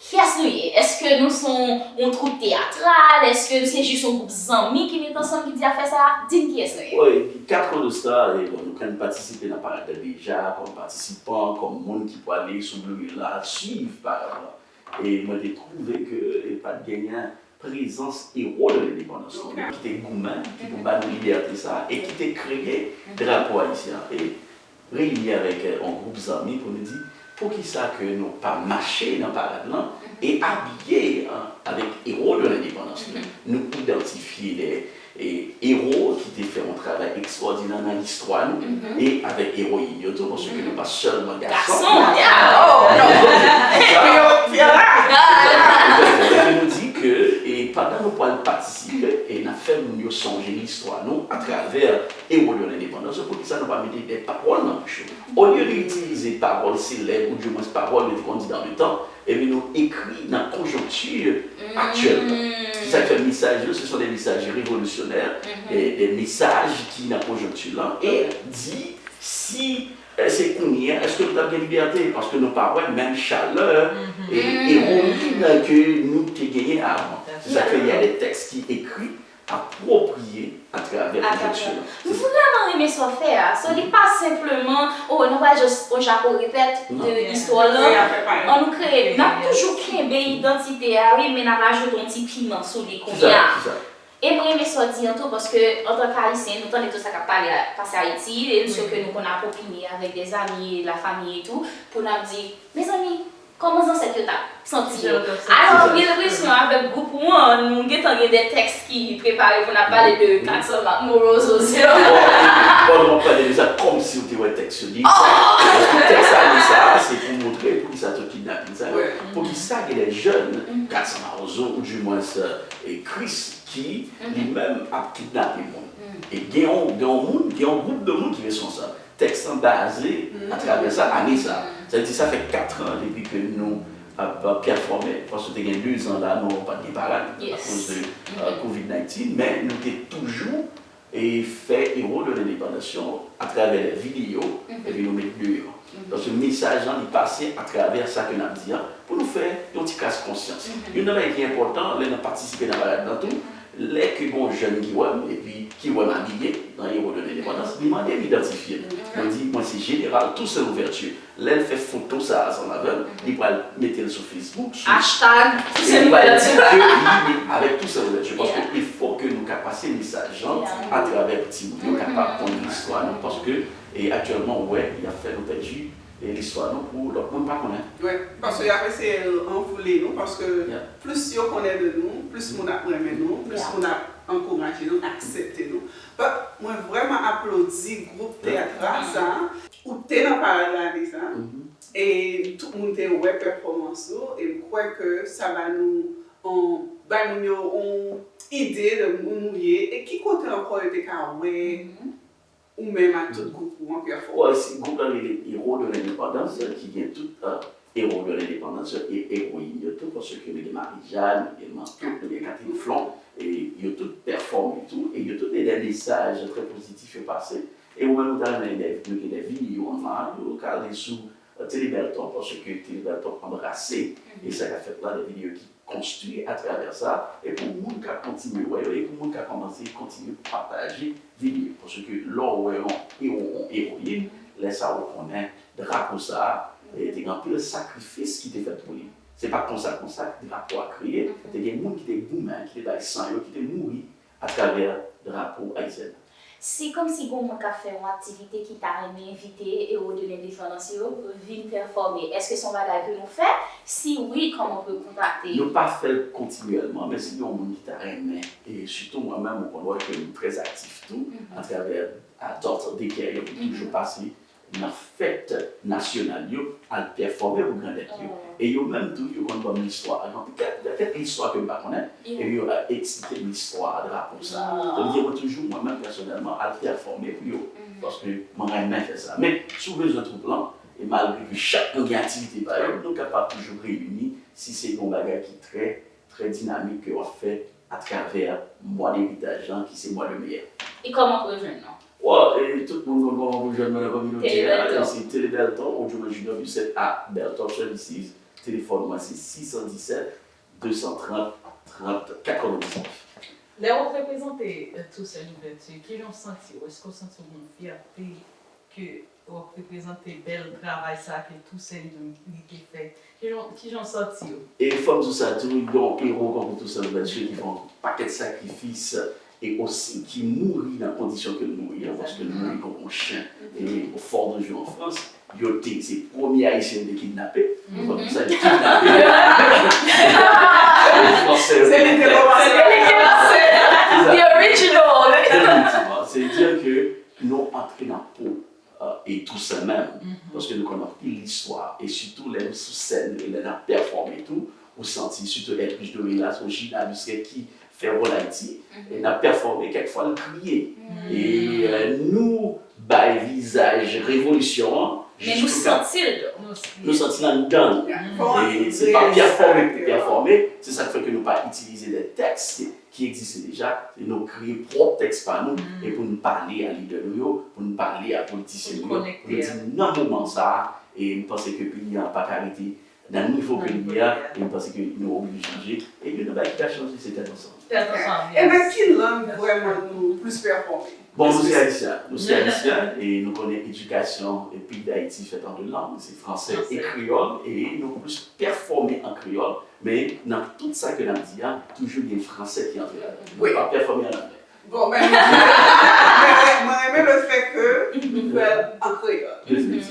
Kiyès nou ye? Èske nou se yon, yon twoup teyatral? Èske se jis yon gwoup zanmi ki met ansanm ki di afè sa? Di n kiyès nou ye. Wi, Quatre Dos la, e, bon, nou konn patisipe nan parad la deja, kòm patisipan, kòm moun ki pwale sou Bloomin' la, swiv parad la. E mwen te twouve ke e pa t genyen prezans ewo de lendepandans nou, ki te goumen, ki pou ba nou libète sa, e ki te kreye drapo ayisyen an. E reyini avèk yon gwoup zanmi pou nou di poukisa ke nou pa mache nan parad lan e abiye avèk ewo de lendepandans nou. Nou idantifye de ewo ki te fè yon travay ekstwòdinè nan listwa nou e avèk ewoyin yo tou, paske nou pa sèlman gason. Gason, yeah, oh, non. Nou di ke e pandan nou pral patisipe e n ap fè moun yo sonje listwa nou atravè ewo de lendepandans yo, poukisa nou pa mete de pawòl nan bouch yo? Olye nou itilize pawòl selèb, oudimwens pawòl yo te konn di dan le tan, epi nou ekri nan konjonkti aktyèl la. Se sa k fè mesaj yo, se son de mesaj revolisyonè, de mesaj ki nan konjonkti lan, e di si E se kounye a, èske nou t ap gen libète? Paske nou pa wè menm chalè e ewoyin ke nou te genyen avan. Se sa k fè y a de tèks ki ekri apwopriye atravè konjeksyon an. M vrèman renmen sa w fè a. So, li pa senpleman, oh, nou pral just on jako repèt de istwa lan. An nou kreye, n ap toujou kenbe idantite a, wi, men n ap ajoute yon ti piman sou li kounye a. E mwen renmen sa w di an tou, paske antanke Ayisyen, nou tande tout sa k ap pale a, pase Ayiti, e m si ke nou konn ap opine avèk de zanmi, lafanmi e tou, pou n ap di, mezanmi, kòman zansèt yo t ap santi yo? Alò, m gen lenpresyon avèk gwoup ou an, nou gentan gen de tèks ki prepare pou n ap pale de kat san mak morozo, se yo. Bon, nou ap pale de sa kòmsi w te wè tèks yo li. Paske tèks sa li sa, se pou montre poukisa tout kidnaping sa yo. Poukisa gen de jèn, kat san morozo, ou di mwens, e Chris, ki li menm ap kidnape moun. E gen yon, gen yon moun, gen yon gwoup de moun ki responsab. Tèks lan baze atravè sa, ane sa. Sa vle di sa fè kat an depi ke nou ap pèfòme, paske te gen de zan la, nou pa t gen parad akoz de, e, covid nineteen, men nou te toujou e fè Héros de l'Indépendance yo atravè de videyo, epi nou met deyò. Paske mesaj lan, li pase atravè sa ke n ap di a, pou nou fè yon ti kras konsyans. Youn nan bagay ki enpòtan, lè n ap patisipe nan parad lan tou, lè ke gon jèn ki wè m, epi ki wè m abiye nan Héros de l'Indépendance, li mande m idantifye m. Mwen di, mwen se Jeneral Toussaint Louverture. Lè l fè foto sa a ansanm avè m, li pral mete l sou Facebook, sou Hashtag Toussaint Louverture. Li pral di ke li, li avèk Toussaint Louverture, paske efò ke nou ka pase mesaj lan atravè timoun yo kapab konn listwa nou, paske, e aktyèlman, ou wè, y ap fè nou pèdi, e listwa nou pou lòt moun pa konnen. Wi, paske y ap eseye anvoule nou, paske plis yo konnen de nou, plis moun ap renmen nou, plis moun ap ankouraje nou, aksepte nou. But mwen vrèman aplodi gwoup teyat la sa, ou te nan parad la deja, e tout moun te wè pèfòmans ou, e m kwè ke sa ba nou, on, bay moun yo on ide de moun ou ye, e ki kote ankò yo te ka wè ou menm ak tout gwoup ou an pèfòme? Bon, si gwoup la rele Héros de l'Indépendance, ki gen tout, e, Héros de l'Indépendance e ewoyin yo tou, paske nou gen Marie-Jeanne, nou gen Mantouk, nou gen Catherine Flon, e yo tout pèfòme tou, e yo tout gen de mesaj trè pozitif yo pase. E ou menm, ou ta renmen de, nou gen de videyo online, ou ka ale sou, e, Télé Belton, paske Télé Belton anbrase, e sa k ap fèt la, de videyo ki konstwi atravè sa, e pou moun ka kontinye wè yo, e pou moun ka kòmanse kontinye pataje videyo. Paske lè w wè yon ewo, yon ewoyin, lè sa a ou konnen drapo sa a, e, te gen anpil sakrifis ki te fèt pou li. Se pa konsa, konsa drapo a kreye, te gen moun ki te goumen, ki te bay san yo, ki te mouri atravè drapo ayisyèn nan. Si kòmsi gon moun k ap fè yon aktivite ki ta renmen envite Héros de l'Indépendance yo vin pèfòme, èske se yon bagay ke nou fè? Si wi, kòman pou yo kontakte yo? Nou pa fè l kontinyèlman, men si gen yon moun ki ta renmen, e sitou mwen menm, ou konn wè ke m trè aktif tou, atravè Adult Daycare yo, m toujou pase nan fèt nasyonal yo, al pèfòme pou grandèt yo. E yo menm tou, yo konn ban m listwa. Gen kèk, gen kèk listwa ke m pa konnen, epi yo, e, eksplike m listwa drapo sa a. Sa vle di, mwen toujou, mwen menm pèsonèlman, al pèfòme pou yo. Paske mwen renmen fè sa. Men, si w bezwen twoup lan, e malgre ke chak moun gen aktivite pa yo, nou kapab toujou reyini si se yon bagay ki trè trè dinamik ke w ap fè atravè mwa deritaj lan, ki se mwa de mè a. E kòman pou yo jwenn nou? Bon, e, tout moun konn kòman pou jwenn mwen nan kominote a, e se Télé Belton, Audio Engineer Bucet a Belton Services, telefòn mwen se sis san disèt, de san trant, trant, katrevendiznèf. Lè w ap reprezante, e, Toussaint Louverture, kijan w santi w? Èske w santi w gen yon fyète ke w ap reprezante bèl travay sa ke Toussaint li menm li te fè? Kijan, kijan w santi w? E fò m di w sa tou, yon ewo konpè Toussaint Louverture ki fè yon pakèt sakrifis, e osi ki mouri nan kondisyon ke l mouri an, paske l mouri kòm yon chen, e o Fort de Joux an Frans, yo te, se premye Ayisyen yo te kidnape, fò m di w sa, yo kidnape. Fransè yo te kidnape. Se li ki kòmanse. The original. Efektivman, se di ke nou antre nan po e Toussaint menm, paske nou konn anpil istwa, e sitou lè nou sou sèn, e lè n ap pèfòme tou, ou santi, sitou Edwige Dorélas, Regina Busquet ki fè wòl Ayiti, e n ap pèfòme, kèk fwa l kriye. E, e, nou bay vizaj revolisyon an, Men nou santi l tou. Nou santi l anndan nou. E se pa pèfòme pou pèfòme, se sa k fè ke nou pa itilize de tèks ki egziste deja, e nou kreye pwòp tèks pa nou, e pou n pale a lidè nou yo, pou n pale a politisyen nou yo, pou nou di nan moman sa a, e m panse ke peyi a pa ka rete nan nivo ke li ye a, e m panse ke nou oblije chanje, e youn nan bagay ki ka chanje, se tèt ansanm. Tèt ansanm, yes. Ebyen, ki lang vrèman nou plis pèfòme? Bon, nou se Ayisyen, nou se Ayisyen, e nou konnen edikasyon, e peyi Dayiti fèt an de lang, se fransè e kreyòl, e nou plis pèfòme an kreyòl, men nan tout sa ke n ap di a, toujou gen fransè ki antre ladan. Nou pa pèfòme an anglè. Bon, men mwen, mwen renmen le fè ke nou fè l an kreyòl.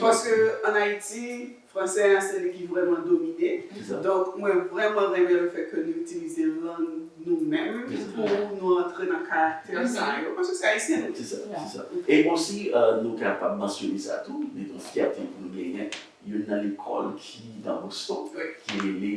Paske an Ayiti, fransè a se li ki vrèman domine. Donk, mwen vrèman renmen le fè ke nou itilize lang nou menm pou nou antre nan karaktè sa yo. Paske se ayisyen nou ye. Se sa, se sa. E osi, euh, nou kapab mansyone sa tou, li yon fyète pou nou genyen, youn nan lekòl ki nan Boston, ki rele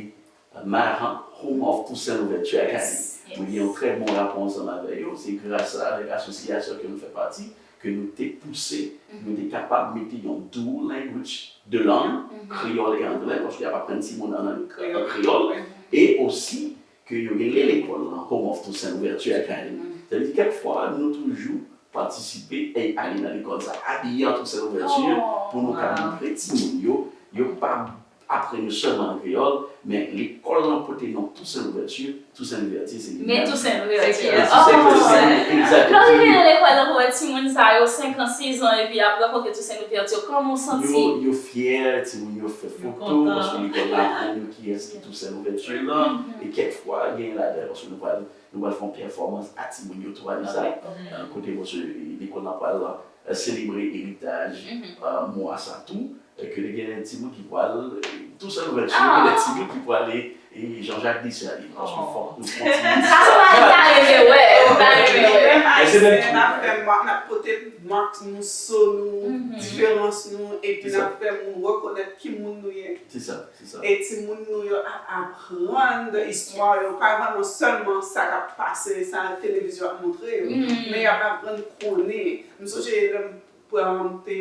Mahan, Home of Toussaint Louverture Academy. Mwen gen yon trè bon rapò ansanm avè yo. Se gras a, avèk asosyasyon ke nou fè pati, ke nou te pouse, nou te kapab mete yon dual language, de lang, kreyòl e anglè, paske y ap aprann timoun an lang, an kreyòl. E osi, ke yo rele lekòl lan Home of Toussaint Louverture Academy. Sa vle di, kèk fwa, nou toujou patisipe e ale nan lekòl sa, abiye an Toussaint Louverture, pou nou ka montre timoun yo, yo pa aprann yo sèlman an kreyòl, men lekòl lan pote non Toussaint Louverture, Toussaint Louverture, se li menm. Men Toussaint Louverture. Se Toussaint Louverture, se li menm, egzakteman. Lè w rive nan lekòl lan pou wè timoun sa yo, senk an, sis an, epi y ap rankontre Toussaint Louverture, kòman w santi? Yo, yo fyè, timoun yo fè foto, paske lekòl lan aprann yo kiyès ki Toussaint Louverture lan, e kèk fwa, genyen ladan, paske nou pral, nou pral fè yon pèfòmans a timoun yo tou ane sa, euh, kote, paske lekòl lan pral, euh, selebre eritaj, euh, mwa sa tou, e ke gen timoun ki pral, e, Toussaint Louverture, gen timoun ki prale, e, Jean-Jacques Dessalines, paske fòk nou kontinye. Sa se bagay m ta renmen wè, m ta renmen wè. Ayisyen ap fè ma-, n ap pote mak nou, so nou, diferans nou, epi n ap fè moun rekonèt ki moun nou ye. Se sa, se sa. E timoun nou yo ap aprann de istwa yo, pa vrèman sèlman sa k ap pase, sa televizyon ap montre yo, men y ap aprann konnen. M sonje lè m pran, te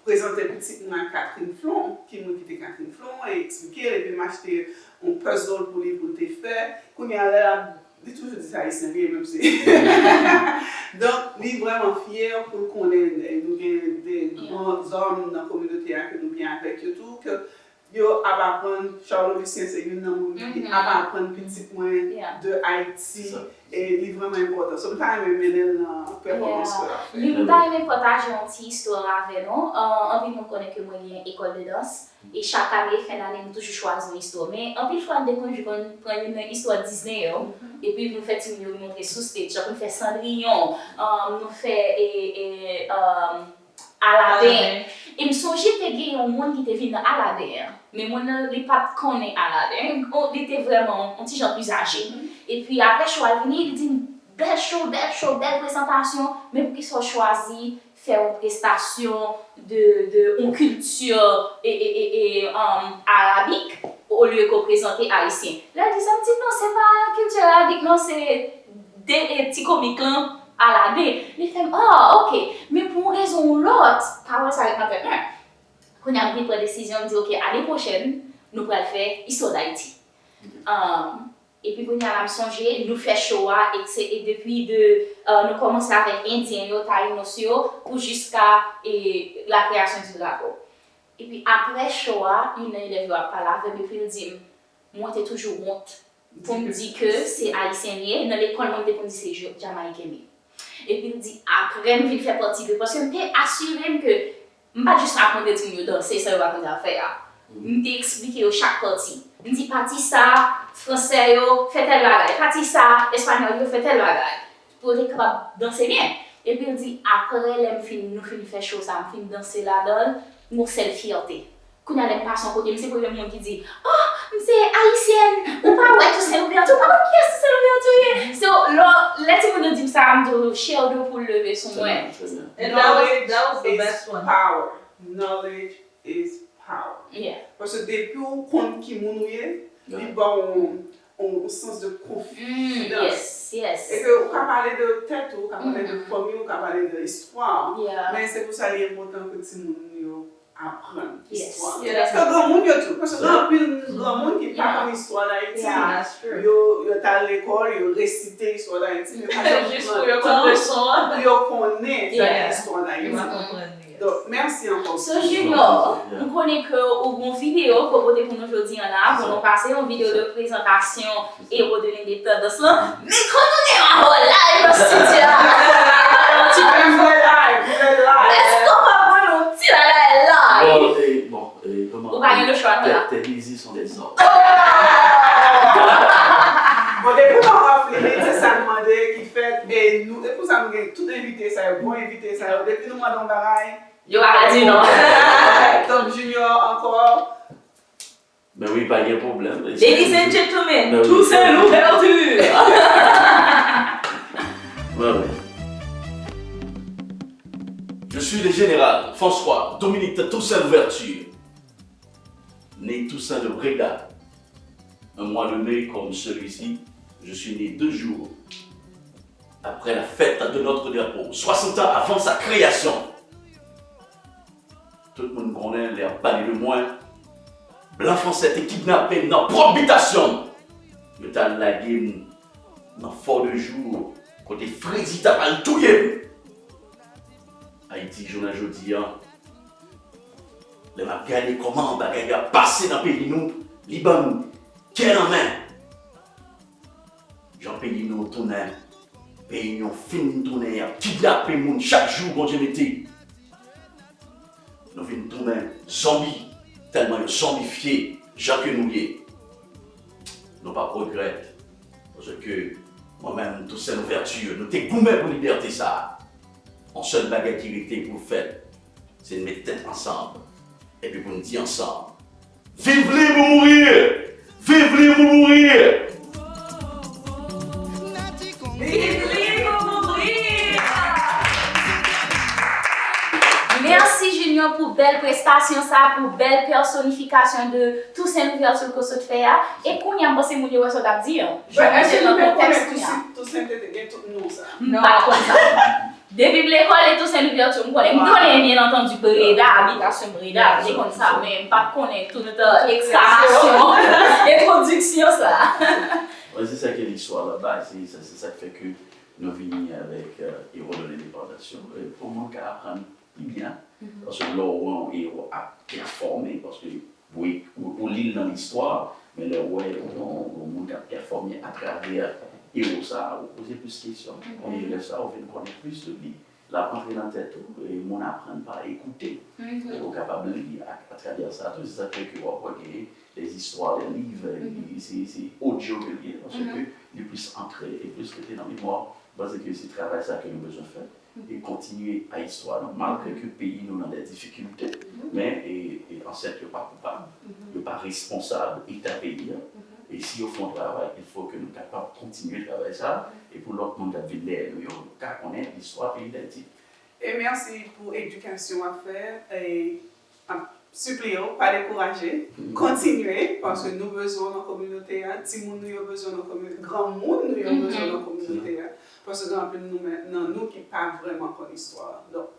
prezante pitit mwen a Catherine Flon, ki moun ki te Catherine Flon, e eksplike l, epi m achte yon puzzle pou li, pou l te fè. Kounye a, lè l ap, li toujou di se Ayisyen li ye, menm si. Donk, li vrèman fyè pou l konnen, e nou gen de gran zòm nan kominote a ke nou byen avèk yo tou, ke yo ap aprann, Charles Lucien se youn nan moun ki ap aprann pitit mwen de Ayiti, e li vrèman enpòtan. So, m ta renmen mennen l nan pèfòmans ke l ap fè. Li, m ta renmen pataje yon ti istwa avè nou. An, anpil moun konnen ke mwen gen ekòl de dans. E chak ane, fen dane, nou toujou chwazi yon istwa. Men anpil fwa, nou te konn jwenn pran youn nan istwa Disney yo. Epi nou fè timoun yo montre sou stage. Tankou nou fè Cendrillon, an, nou fè, e, e, an, Aladen. E m sonje te gen yon moun ki te vin nan Aladen an. Men moun nan, li pa t konnen Aladen. Li te vrèman yon ti jan pli aje. Epi apre show a vini, li di m, "Bèl show, bèl show, bèl prezantasyon, men poukisa w chwazi fè yon prestasyon de, de yon kilti, e, e, e, e, um, arabik olye ke w prezante ayisyen?" Lè l di sa, m di, "Non, se pa kilti arabik, non, se de, e, ti komik lan, Aladen." Li fè m, "Ah, ok, men pou yon rezon ou lòt, pawòl sa ret nan tèt mwen." Kounye a, m vin pran desizyon, m di, "Ok, ane pwochèn, nou pral fè istwa Dayiti." Um, epi kounye a la, m sonje, nou fè show a, e se, e depi de, uh, nou kòmanse avèk Endyen yo, Tayinos yo, pou jiska, e, la création du drapeau. Epi apre show a, youn nan elèv yo ap pale avè m, epi l di m, "Mwen te toujou wont pou m di ke se Ayisyen m ye, nan lekòl mwen, m te konn di se Jo-, Jamayiken m ye." Epi l di, apre m vin fè pati de, paske m te asire m ke m pa t jis ap montre timoun yo danse san yo pa konn zafè a. M te eksplike yo chak pati. M di, "Pati sa, fransè yo fè tèl bagay. Pati sa, espanyòl yo fè tèl bagay." Pou yo te kapab danse byen. Epi l di, apre lè m fin, nou fin fè show sa, m fin danse ladan l, m gon sèl fyète. Kounye a lè m pase yon kote, m se premye moun ki di, "Oh, m se ayisyèn, ou pa wè Toussaint Louverture, ou pa konn kiyès Toussaint Louverture ye?" So, lò, lè timoun yo di m sa, m toujou chair de poule leve sou mwen. Trè byen, trè byen. And that was, that was the best one. Knowledge is power. Knowledge is power. Yeah. Paske depi w konn ki moun ou ye, li ba w yon, yon, yon sans de konfidans. Mm, yes, yes. E ke ou ka pale de tèt ou, ou ka pale de fanmi w, ou ka pale de istwa w. Yeah. Men se pou sa li enpòtan ke timoun yo aprann istwa. Paske granmoun yo tou, paske gen anpil granmoun ki pa konn istwa Dayiti. Yo, yo t al lekòl, yo resite istwa Dayiti, men pa janm pran tan. Jis pou yo konn leson an. Pou yo konnen sa ki istwa Dayiti. Donk, mèsi ankò. So Junior, m konnen ke ou gon videyo ke w pote pou nou jodi a la, pou nou pase yon videyo de prezantasyon Héros de l'indépendance lan. Men konnen nou gen yon live nan studio a. Ti pèp fè live, fè live. Èske w pa ban nou ti bagay live? Bon, eh, bon, eh, kòman? Ou pa gen le choix, non, la. Tes désirs sont des ordres. Bon, depi w pa wè Flili, se sa n mande ki fèt, e nou, e pou sa nou gen tout envite sa yo, bon envite sa yo, depi nou mande yon bagay, yo pa ka di non. Donk, Junior ankò. Men wi, pa gen pwoblèm. Ladies and gentlemen, Toussaint Louverture! Mwen wi. Je suis le général François Dominique de Toussaint Louverture, né Toussaint de Breda. Un mois de mai comme celui-ci, je suis né deux jours après la fête de notre drapeau, soixante ans avant sa création. Tout moun konnen lè y ap pale de mwen, blan fransè te kidnape m nan pwòp bitasyon m. Yo t al lage m nan Fort de Joux, kote Fredi t ap al touye m. Ayiti, jounen jodi a, lè m ap gade kòman bagay yo ap pase nan peyi nou, li ban m kè nan men. Jan peyi nou tounen, peyi nou fin tounen, y ap kidnape moun chak jou Bondye mete. Nou vin tounen zonbi, tèlman yo zonbifye jan ke nou ye. Nou p ap regrèt, paske mwen menm, Toussaint Louverture, nou te goumen pou libète sa a. Yon sèl bagay ki rete pou fèt, se n met tèt ansanm, epi pou n di ansanm, viv lib ou mouri! Viv lib ou mouri! Viv lib ou mouri! Mèsi Junior pou bèl prestasyon sa, pou bèl pèsonifikasyon de Toussaint Louverture ke w sot fè a. E kounye a, m panse moun yo wè sa w t ap di an. Jan w mete l nan kontèks kounye a. Toussaint te gen tout non sa? M pa t konn sa. Depi m lekòl e Toussaint Louverture, m konnen. M konnen, byen antandi, Breda, abitasyon Breda, m te konn sa, men m pa t konnen tout, euh, eksklamasyon, entwodiksyon sa. Wi, se sa ke listwa la bay, se, se, se sa k fè ke nou vini avèk, euh, Héros de l'Indépendance yo. E pou moun ka aprann pi byen, paske lè w wè yon ewo ap pèfòme, paske Wi, ou, ou li l nan listwa, men lè w wè yon, yon moun k ap pèfòme atravè ewo sa a, ou poze plis kesyon. E lè sa a, ou vin konnen plis de li. L ap rantre nan tèt ou, e moun aprann pa ekoute. E ou kapab li ak, atravè sa tou, se sa k fè ke w ap wè gen des histoires, des livres, li, se, se odyo ke l ye, paske li plis antre e plis rete nan memwa w. M panse ke se travay sa ke nou bezwen fè. E kontinye a istwa nou, malgre ke peyi nou nan de difikilte, men, e, e ansèt yo pa koupab, yo pa responsab eta peyi a. E si yo fè yon travay, il faut que nou kapab kontinye travay sa, e pou lòt moun k ap vin dèyè nou yo, ka konnen istwa peyi Dayiti. E mèsi pou edikasyon w ap fè, e ap sipliye w, pa dekouraje, kontinye, paske nou bezwen w nan kominote a, timoun nou yo bezwen w nan kominote, granmoun nou yo bezwen w nan kominote a, paske gen anpil nou men, nan nou ki pa vrèman konn istwa a. Donk,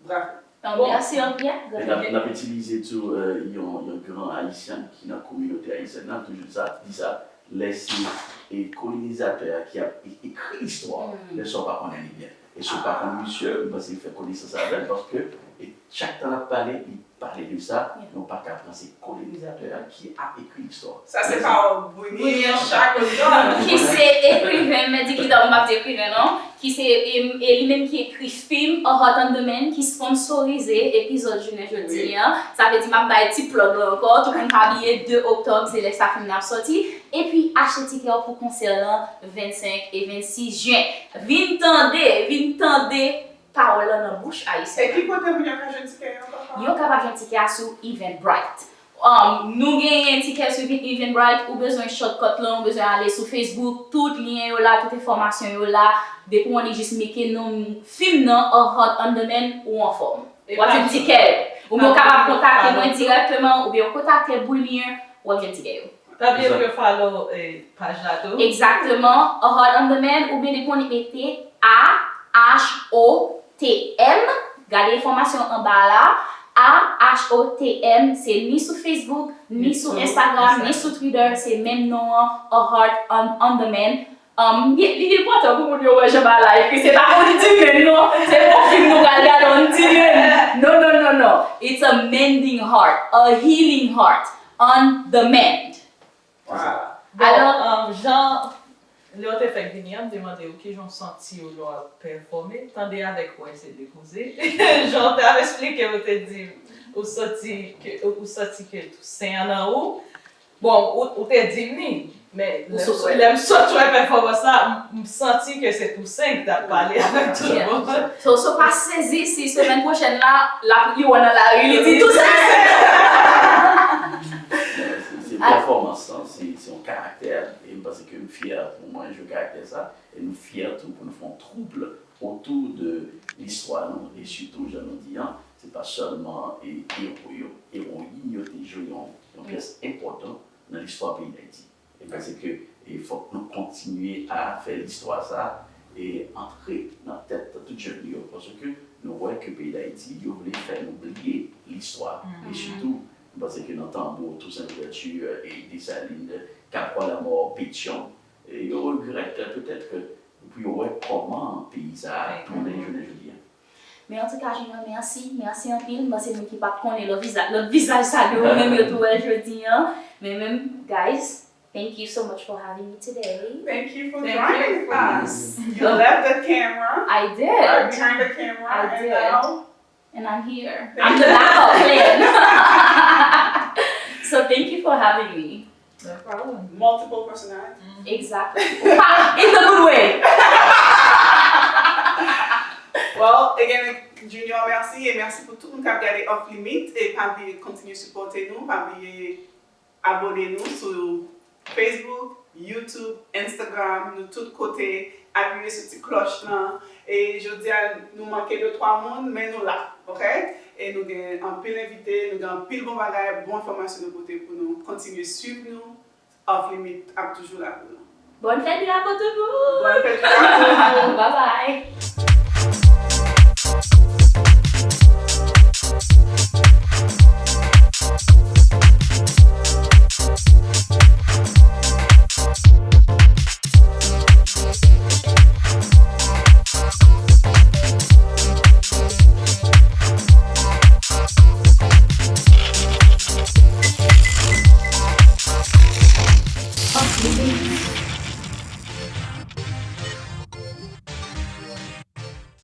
bravo. Mèsi anpil. E n ap, n ap itilize tou, euh, yon, yon gran ayisyen ki nan kominote ayisyèn nan, toujou sa, di sa, lè se, e, kolonizatè a ki ap e-, ekri istwa a, lè sa w pa konnen li byen. E si w pa konn misye, m panse fè konesans avè l, paske, e, chak tan l ap pale, li pale de sa, men w pa ka pran se kolonizatè a ki ap ekri istwa. Sa se pawòl Brunier Chacodon. Ki se ekriven, men di ki tan m p ap di ekriven non, ki se, e, e li menm ki ekri fim A Heart on the Mend, ki sponsorize epizòd jounen jodi a. Sa vle di m ap bay ti plug la ankò, tout moun pa bliye de oktòb, se lè sa fim nan ap sòti. Epi achte tikè w pou konsè lan vennsenk e vennsis jen. Vin tande, vin tande pawòl lan nan bouch ayisyen. E ki kote moun yo ka jwenn tikè yo, papa? Yo kapab jwenn tikè a sou Eventbrite. Um, nou genyen tikè sou Eventbrite, ou bezwen shortcut lan, ou bezwen ale sou Facebook, tout lyen yo la, tout enfòmasyon yo la. Depi w annik jis make non fim nan, A Heart on the Mend, ou anfòm. W ap jwenn tikè yo. Oubyen w kapab kontakte mwen dirèkteman, oubyen w kontakte Brunier, w ap jwenn tikè yo. Pa bliye pou yo follow, eh, paj la tou. Egzakteman. A Heart on the Mend, oubyen depi w annik mete A H O T M, gade enfòmasyon anba la, A H O T M, se ni sou Facebook, ni sou Instagram, ni sou Twitter, se menm non an, A Heart on, on the Mend. Um, li, li enpòtan pou moun yo wè jan bagay la ekri. Se pa on the mend non. Se pa on fim nou pral gade, on the mend. No, no, no, no. It's a mending heart, a healing heart, on the mend. Alò, um, jan lè w te fèk vini an, m te mande w kijan w santi w lè w ap pèfòme. Tande avèk wè se de koze. Jan w t ap esplike, ou te di ou santi ke, ou santi ke Toussaint an nan ou. Bon, ou, ou te di m li, men lè m sot wè pèfòmans la, m, m santi ke se Toussaint ki t ap pale avèk tout moun. So, so pa sezi si semèn pwochèn la, l ap li w nan lari, li di Toussaint! Se pèfòmans lan, se se yon karaktè, e m panse ke m fyè pou mwen jwe karaktè sa, e nou fyè tou pou nou fè yon twoup otou de listwa nou, e sitou, jan nou di an, se pa sèlman e, ewo yo, ewoyin yo te jwe yon, yon pyès enpòtan nan listwa peyi Dayiti. E paske e fòk nou kontinye a fè listwa sa e antre nan tèt tout jèn yo, paske nou wè ke peyi Dayiti, yo vle fè nou bliye listwa. E sitou, m panse ke nan tanbou Toussaint Louverture, e Desalin, Kapwa Lamò, Petyon, e yo regrèt petèt ke pou yo wè kòman peyi sa a tounen jounen jodi a. Men antouka Junior, mèsi, mèsi anpil. M panse moun ki p ap konnen lòt vizaj, lòt vizaj sa de ou menm yo tou wè jodi an. Men menm, guys, thank you so much for having me today. Thank you for joining us. You left the camera. I did. Behind the camera. I And did. Now, And I'm here. I'm the backup plan. So thank you for having me. No problem. Multiple personalities. Exactly. Ha! In the good way. Well, again, Junior, mèsi e mèsi pou tout moun k ap gade Off Limit e pa bliye kontinye sipòte nou, pa bliye abòne nou sou Facebook, YouTube, Instagram, nou tout kote, apiye sou ti klòch lan. E jodi a nou manke de twa moun, men nou la, ok? E nou gen anpil envite, nou gen anpil bon bagay, bon enfòmasyon nou pote pou nou. Kontinye swiv nou. Off Limit ap toujou la pou nou. Bonne fête de la Guadeloupe! Bonne fête de la Guadeloupe! Bye bye!